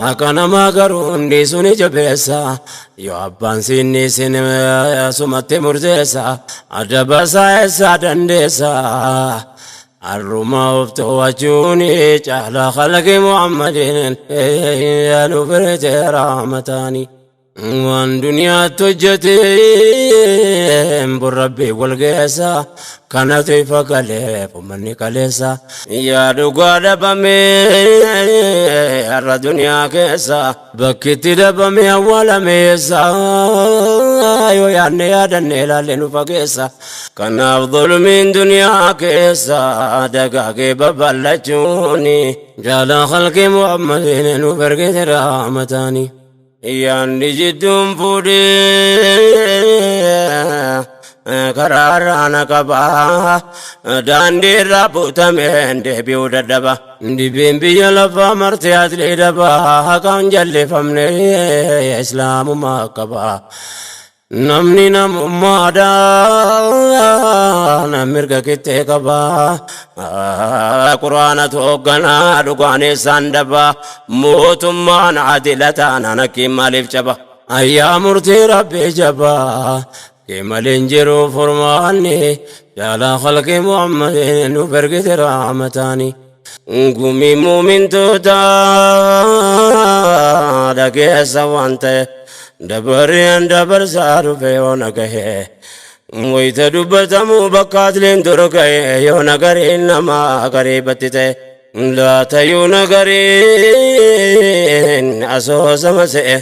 Akka namaa garuu hundi suni jabeessa. Yoo abbaan siinni isin sumatti murteessa. Adaba isaa eessaa dandeessa. Har'uma of to'achuun caalaa khalqi Muhammadin nu firte rahmataani. Waan duniyaatti hojjeteen burrabbii wal geessa. Kanatu ifa galeef uummanni kaleessa. Yaa dhugaa dhabamee har'a duniyaa keessa. Bakkitti dhabamee awwaalameessa. Yoo yaadne yaadanne ilaalle nu fageessa. Kanaaf dhulumiin duniyaa keessa dagaagee babal'achuuni. Jaalaa khalqi Muhammadin nu ergite rahmataani. Yaanni jidduun fuudhee karaarraa na qaba. Daandii irraa butameen deebi'uu dadhaba. Dibeen biyya lafaa martee asli daba. Haqaan jallifamne islaamummaa qaba. Namni namummaadhaan mirga qixxee qaba. Quraanatu hoogganaa dhugaan isaan daba. Mootummaan adila taanaan akkiin maaliif caba? Ayyaa murtii rabbii jabaa. Keemaleen jiru furmaanni jaalaa khalqi Muhammadin nu ergite rahmataani. Gumii muumintoota dhageessa waan ta'e dabareen dabarsaa dhufe yoo na gahe. Wayita dubbatamu bakka atliin dur ga'e yoo nagariin nama gariibatti ta'e. Laatayyuu nagariin asoosama se'e.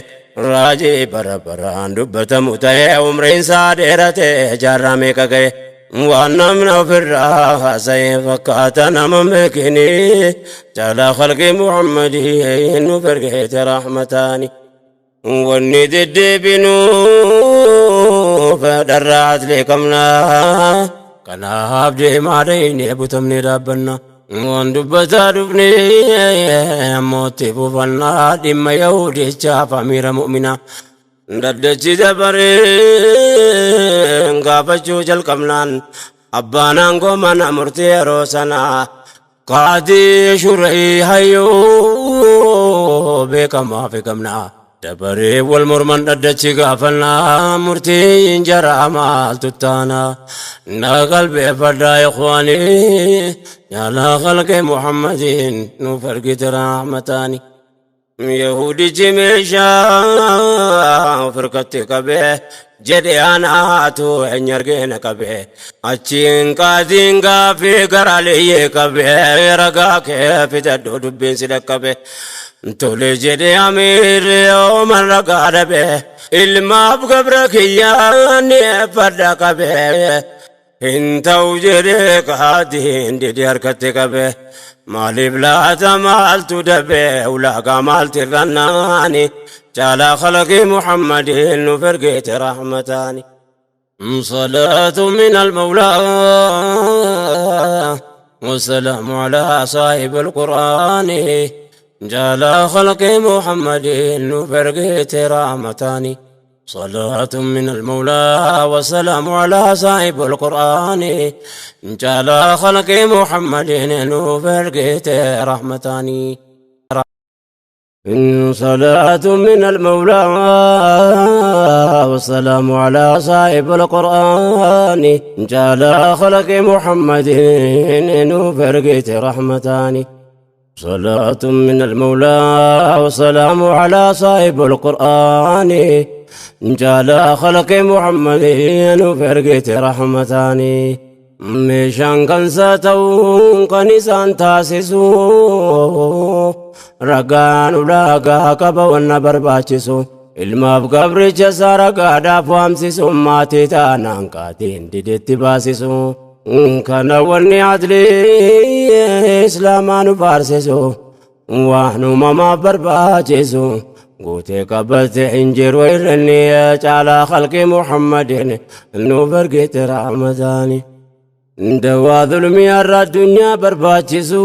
Raajii bara baraan dubbatamu ta'e umriin isaa dheerate jaarraa meeqa ga'e. Waan namni ofirraa haasa'e fakkaata nama beekini. Jaalaa khalqi Muhammadii nu ergeete rahmataani. Wanni deddeebinuuf dharraa aslee qabna. Kanaaf deemaa dhayinee butamnee dhaabbanna. Waan dubbataa dhufnee ammootti fufannaa dhimma Yahudichaaf amiira mu'minaa. Daddachi dabareen gaafachuu jalqabnaan abbaan aangoo mana murtii yeroo sanaa qaadii shurrii hayyuu beekamaa fi gamnaa. Dabaree wal morman dhaddachi gaafannaa murtiin jaraa maaltu taana. Na qalbeeffadhaa ikhwaanii jaalaa khalqi Muhammadiin nuuf ergite rahmataani. Yahudichi meeshaa ofirkatti qabee jedhe anaatu eenyu argeena qabee achiin qaatiin gaafii garaaliyee qabee ragaa kee fidadhu dubbiin si dhaqqabe. Tole jedhe amiirri yooman ragaa dhabe ilmaaf gabra kiyyaa ni fadha qabee. Hin ta'u jedhee qaatiin didi harkatti qabe. Maaliif laata maaltu dabe ulaagaa maalti irrannaani caalaa khalaqii Muhammadin nuuf ergeete rahmataani. صلاة من المولى والسلام على صاحب القرآن جعل خلق محمد نفرقت رحمتان. صلاة من المولى والسلام على صاحب القرآن جعل خلق محمد نفرقت رحمتان. صلاة من المولى والسلام على صاحب القرآن جعل خلق محمد نفرقت رحمتان. صلاة من المولى والسلام على صاحب القرآن جعل خلق محمد نفرقت رحمتان. Meeshaan kan isaa ta'uun kan isaan taasisu ragaan ulaagaa qaba wanna barbaachisu. Ilmaaf gabricha isaa ragaadhaaf waamsisu maatii taanaan qaatiin didetti baasisu. Kana wanni adlii islaamaa nu faarsisu waan uumamaaf barbaachisu. Guutee qabate hin jiru irranni caalaa khalqii Muhammadin nuuf ergite rahmataani. Dawaa zulmii har'a addunyaa barbaachisu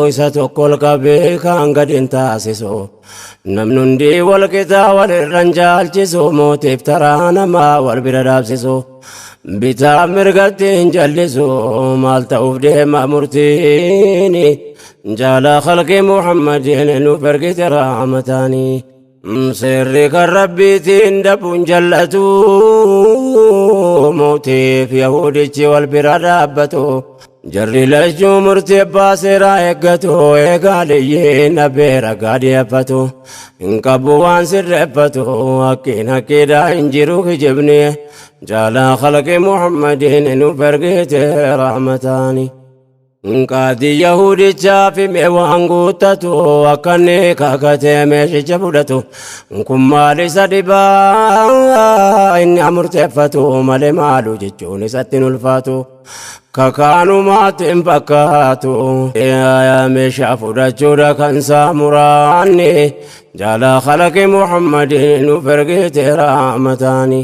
isa tokko ol qabee kaan gad hin taasisu. Namni hundi wal qixaa wal irra hin caalchisu mootiif taraa namaa wal bira dhaabsisu. Bitaa mirgatti hin jallisu maal ta'uuf deema murtiin. Jaalaa khalqii Muhammadin nuuf ergite rahmataani. Seerri kan rabbiitiin dabuun jallatu mootiif yahudichi wal bira dhaabbatu. Jarri lachuu murtii abbaa seeraa eeggatu eegaa liyyiin abbee ragaa dhiyeeffatu. Hin qabu waan sirreeffatu hakkiin hakkiidhaa hin jiru kijibni. Jaalaa khalqii Muhammadin nuuf ergite rahmataani. Qaadii Yahudichaa fi mee waan guuttatu akka inni kakatee meeshicha fudhatu. Kun maal isa dhibaa inni murteeffatu malee maalu jechuun isatti hin ulfaatu. Kakaanumaatti hin fakkaatu meeshaa fudhachuudha kan saamuraanni. Jaalaa khalaqi Muhammadin nuuf ergite rahmataani.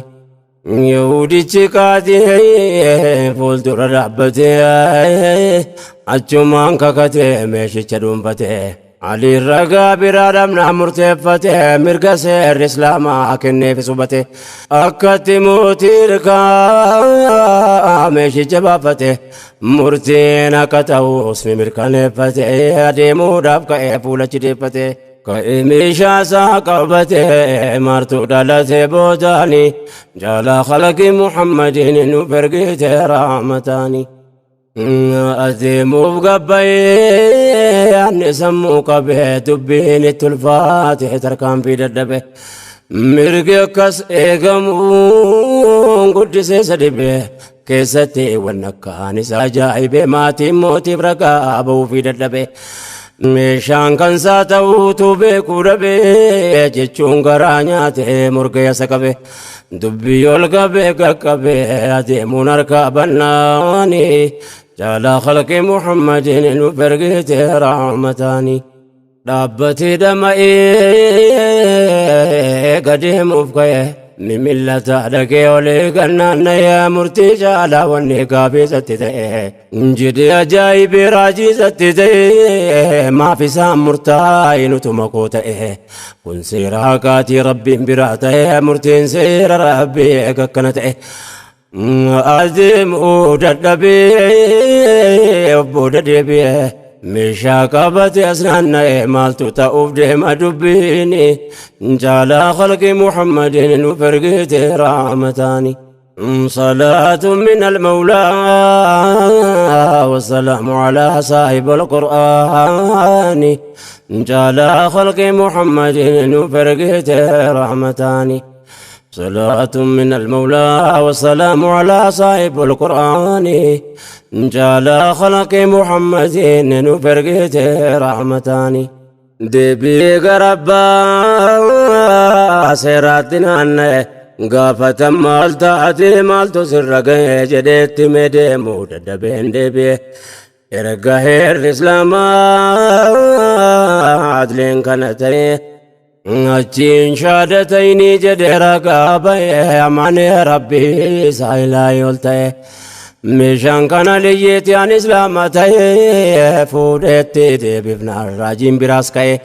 Yahudichi qaadii fuuldura dhaabbatee achumaan kakatee meeshicha dhuunfatee. Ali ragaa biraa dhabnaa murteeffatee mirga seerri islaamaa kenneef subate. Akkatti mootii hirkaa meeshicha baafate murtiin akka ta'us ni mirkaneeffate adeemuudhaaf ka'ee fuulachi deeffate. Ka'ee meeshaa isaa qabatee martuu dhalatee boodaani jaalaa khalaqii Muhammadin nuuf ergite rahmataani. Adeemuuf gabbayee anni sammuu qabee dubbiin itti ulfaate tarkaanfii dadhabe. Mirgi akkas eegamuun guddisee isa dhibee keessatti wanna akkaan isa ajaa'ibee maatiin mootiif ragaa ba'uufii dadhabe. Meeshaan kan isaa ta'uutu beekuu dhabee jechuun garaa nyaatee morga yasa qabe. Dubbii ol qabee qaqqabee adeemuun harkaa bannaani. Jaalaa khalqii Muhammadin nuuf ergite rahmataani. Dhaabbatee dhama'ee gadeemuuf ka'e. Mimillata dhagee olee gannaanna'ee murtii jaalaa wanni gaafii isatti ta'e. Jedhee ajaa'ibee raajii isatti ta'e maaf isaan murtaa'e nutuma koo ta'e. Kun seera haqaatii rabbiin biraa ta'e murtiin seera rabbii akkana ta'e. Adeemuu dadhabee of booda deebi'ee. Meeshaa qabate as naanna'e maaltu ta'uuf deema dubbiin. Jaalaa khalqii Muhammadin nuuf ergite rahmataani. صلاة من المولى والسلام على صاحب القرآن. جعل خلق محمد نفرقت رحمتان. صلاة من المولى والسلام على صاحب القرآن. جعل خلق محمد نفرقت رحمتان. دبي غربا سيراتنا gaafatan maal taate maaltu sirra ga'e jedheetti medeemuu dadhabeen deebi'e. Erga heerri islaamaa adleen kana ta'e achiin shaadatayni jedhee ragaa ba'e amanee rabbii isaa ilaahi ol ta'e. Meeshaan kana liyyeetti an islaama ta'e fuudheetti deebifnaan raajiin biraas ka'e.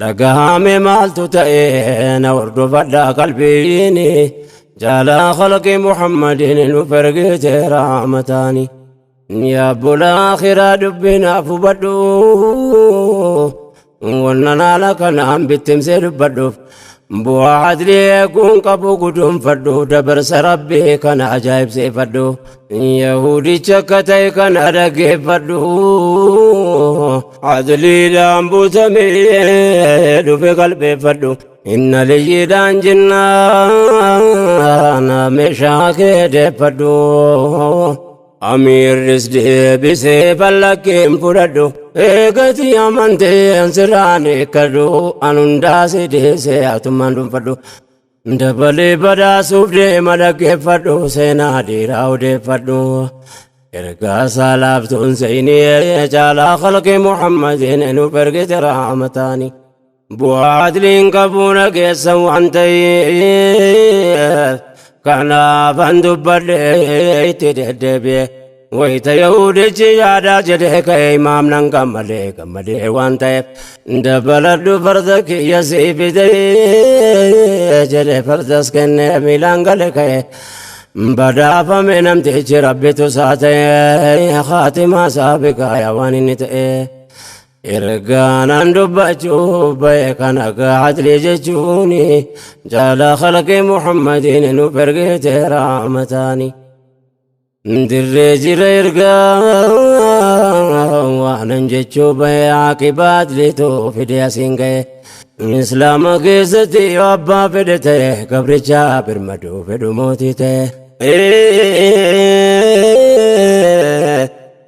Dhagahame maaltu ta'e na hordofadhaa qalbiin. Jaalaa khalqii Muhammadin nuuf ergite rahmataani. Yaa bulaa akhiraa dubbinaaf hubadhu. Wanna naala kanaan bittimsee dubbadhuuf. Bu'aa adlii eeguun qabu guduunfadhu dabarsa rabbii kana ajaa'ibsiifadhu. Yahudicha akka ta'e kana dhaggeeffadhu. Adliidhaan buutamee dhufe qalbeeffadhu. Inna liyyiidhaan jinnaan meeshaa kee deeffadhu. Amiirris deebisee fallakkeen fudhadhu. Eegati amanteen sirraan eeggadhu. An hundaa si deessee atummaan dhuunfadhu. Dabalee badhaasuuf deema dhaggeeffadhu. Seenaa dhiiraa odeeffadhu. Ergaa salaaftuun seenii caalaa khalqi Muhammadin nu ergite rahmataani. Bu'aa adliin qabuuna keessa waan ta'eef kanaafan dubbadhee itti deddeebi'e. Wayita Yahudichi yaadaa jedhee ka'e imaamnan gammadee gammadee waan ta'eef dabaladhu farda kiyya sii fidee jedhee fardas kennee miilaan gale ka'e. Badhaafame namtichi rabbitu isaa ta'e khaatimaa isaa biqaaya waan inni ta'e. Ergaanaan dubbachuu ba'e kan akka adlii jechuuni jaalaa khalqi Muhammadin nu ergite rahmataani. Dirree jira ergaa waanan jechuu ba'e aqibaa adliitu fide asiin ga'e. Islaama keessatti yoo abbaa fedhe ta'e gabricha birmaduu fedhu mootii ta'e.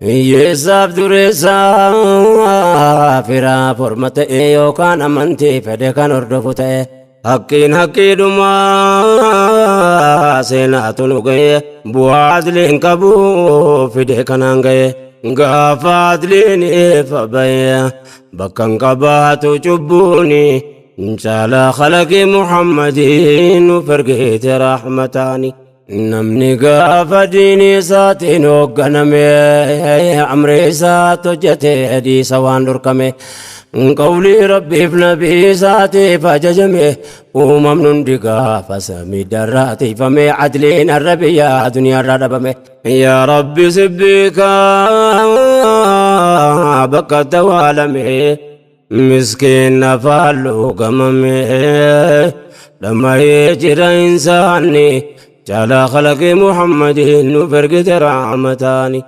Hiyyeessaaf dureessaa firaa forma ta'e yookaan amantii fedhe kan hordofu ta'e. Haqqiin haqqiidhumaa seenaatu nu ga'e bu'aa adliin qabu fide kanaan ga'e. Gaafa adliin ifa ba'e bakka hin qabaatu cubbuuni caalaa khalaqi Muhammadin nu ergite rahmataani. Namni gaafa diinii isaatiin hoogganame amri isaatti hojjete dhiisa waan dhorkame. Qawlii rabbiif nabii isaatiif ajajame uumamni hundi gaafa samii darraatiifame adliin har'a biyya duniyaarraa dhabame. Yaa Rabbi sibbiikaa bakka tawaalame miskiina faalluu gamame dhama'ee jira insaanni caalaa khalaqi Muhammadin nu ergite rahmataani.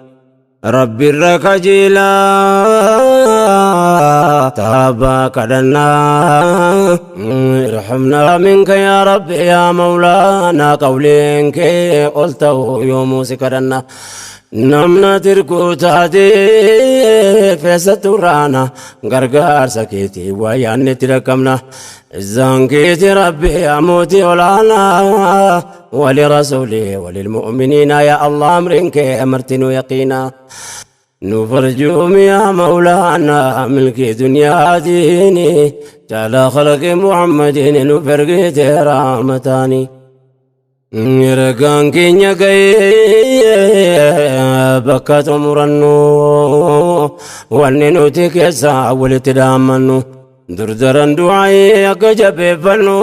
Rabbi irra kajeelaa taabaa kadhannaa irhamnaa minka yaa Rabbi yaa Mawlaanaa qawliin kee ol ta'u yoomuu si kadhanna. Namna tirkuu taatee feessattu raana gargaarsa keetii waa yaadne itti dhaqqabna. Izzaan keeti Rabbi yaa mootii olaanaa ولرسوله وللمؤمنين يا الله أمرك أمرتني يقينا. نفرجهم يا مولانا ملك دنيا ديني تعالى خلق محمد نفرقت رحمتاني. Ergaan keenya ga'ee bakka xumurannu wanni nuti keessaa walitti dhaammannu. Durdaran du'aayee akka jabeeffannu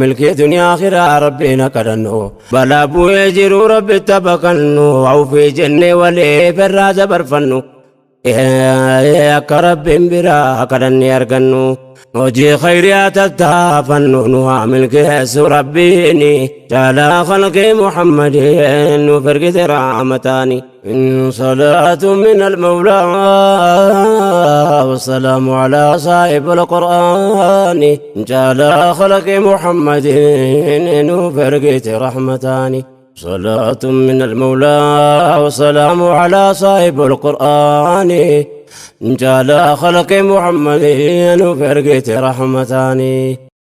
milkii duniyaa akhiraa rabbiin akka kadhannu. Balaa bu'ee jiru rabbitti baqannu awfii jennee waliif irraa dabarfannu. Akka rabbiin biraa kadhannee argannu. Hojii khayriyaa tattaafannu nu haa milkeessu rabbiini caalaa khalqi Muhammadin nu ergite rahmataani. صلاة من المولى والسلام على صاحب القرآن جعل خلق محمد نفرقت رحمتان. صلاة من المولى والسلام على صاحب القرآن جعل خلق محمد نفرقت رحمتان.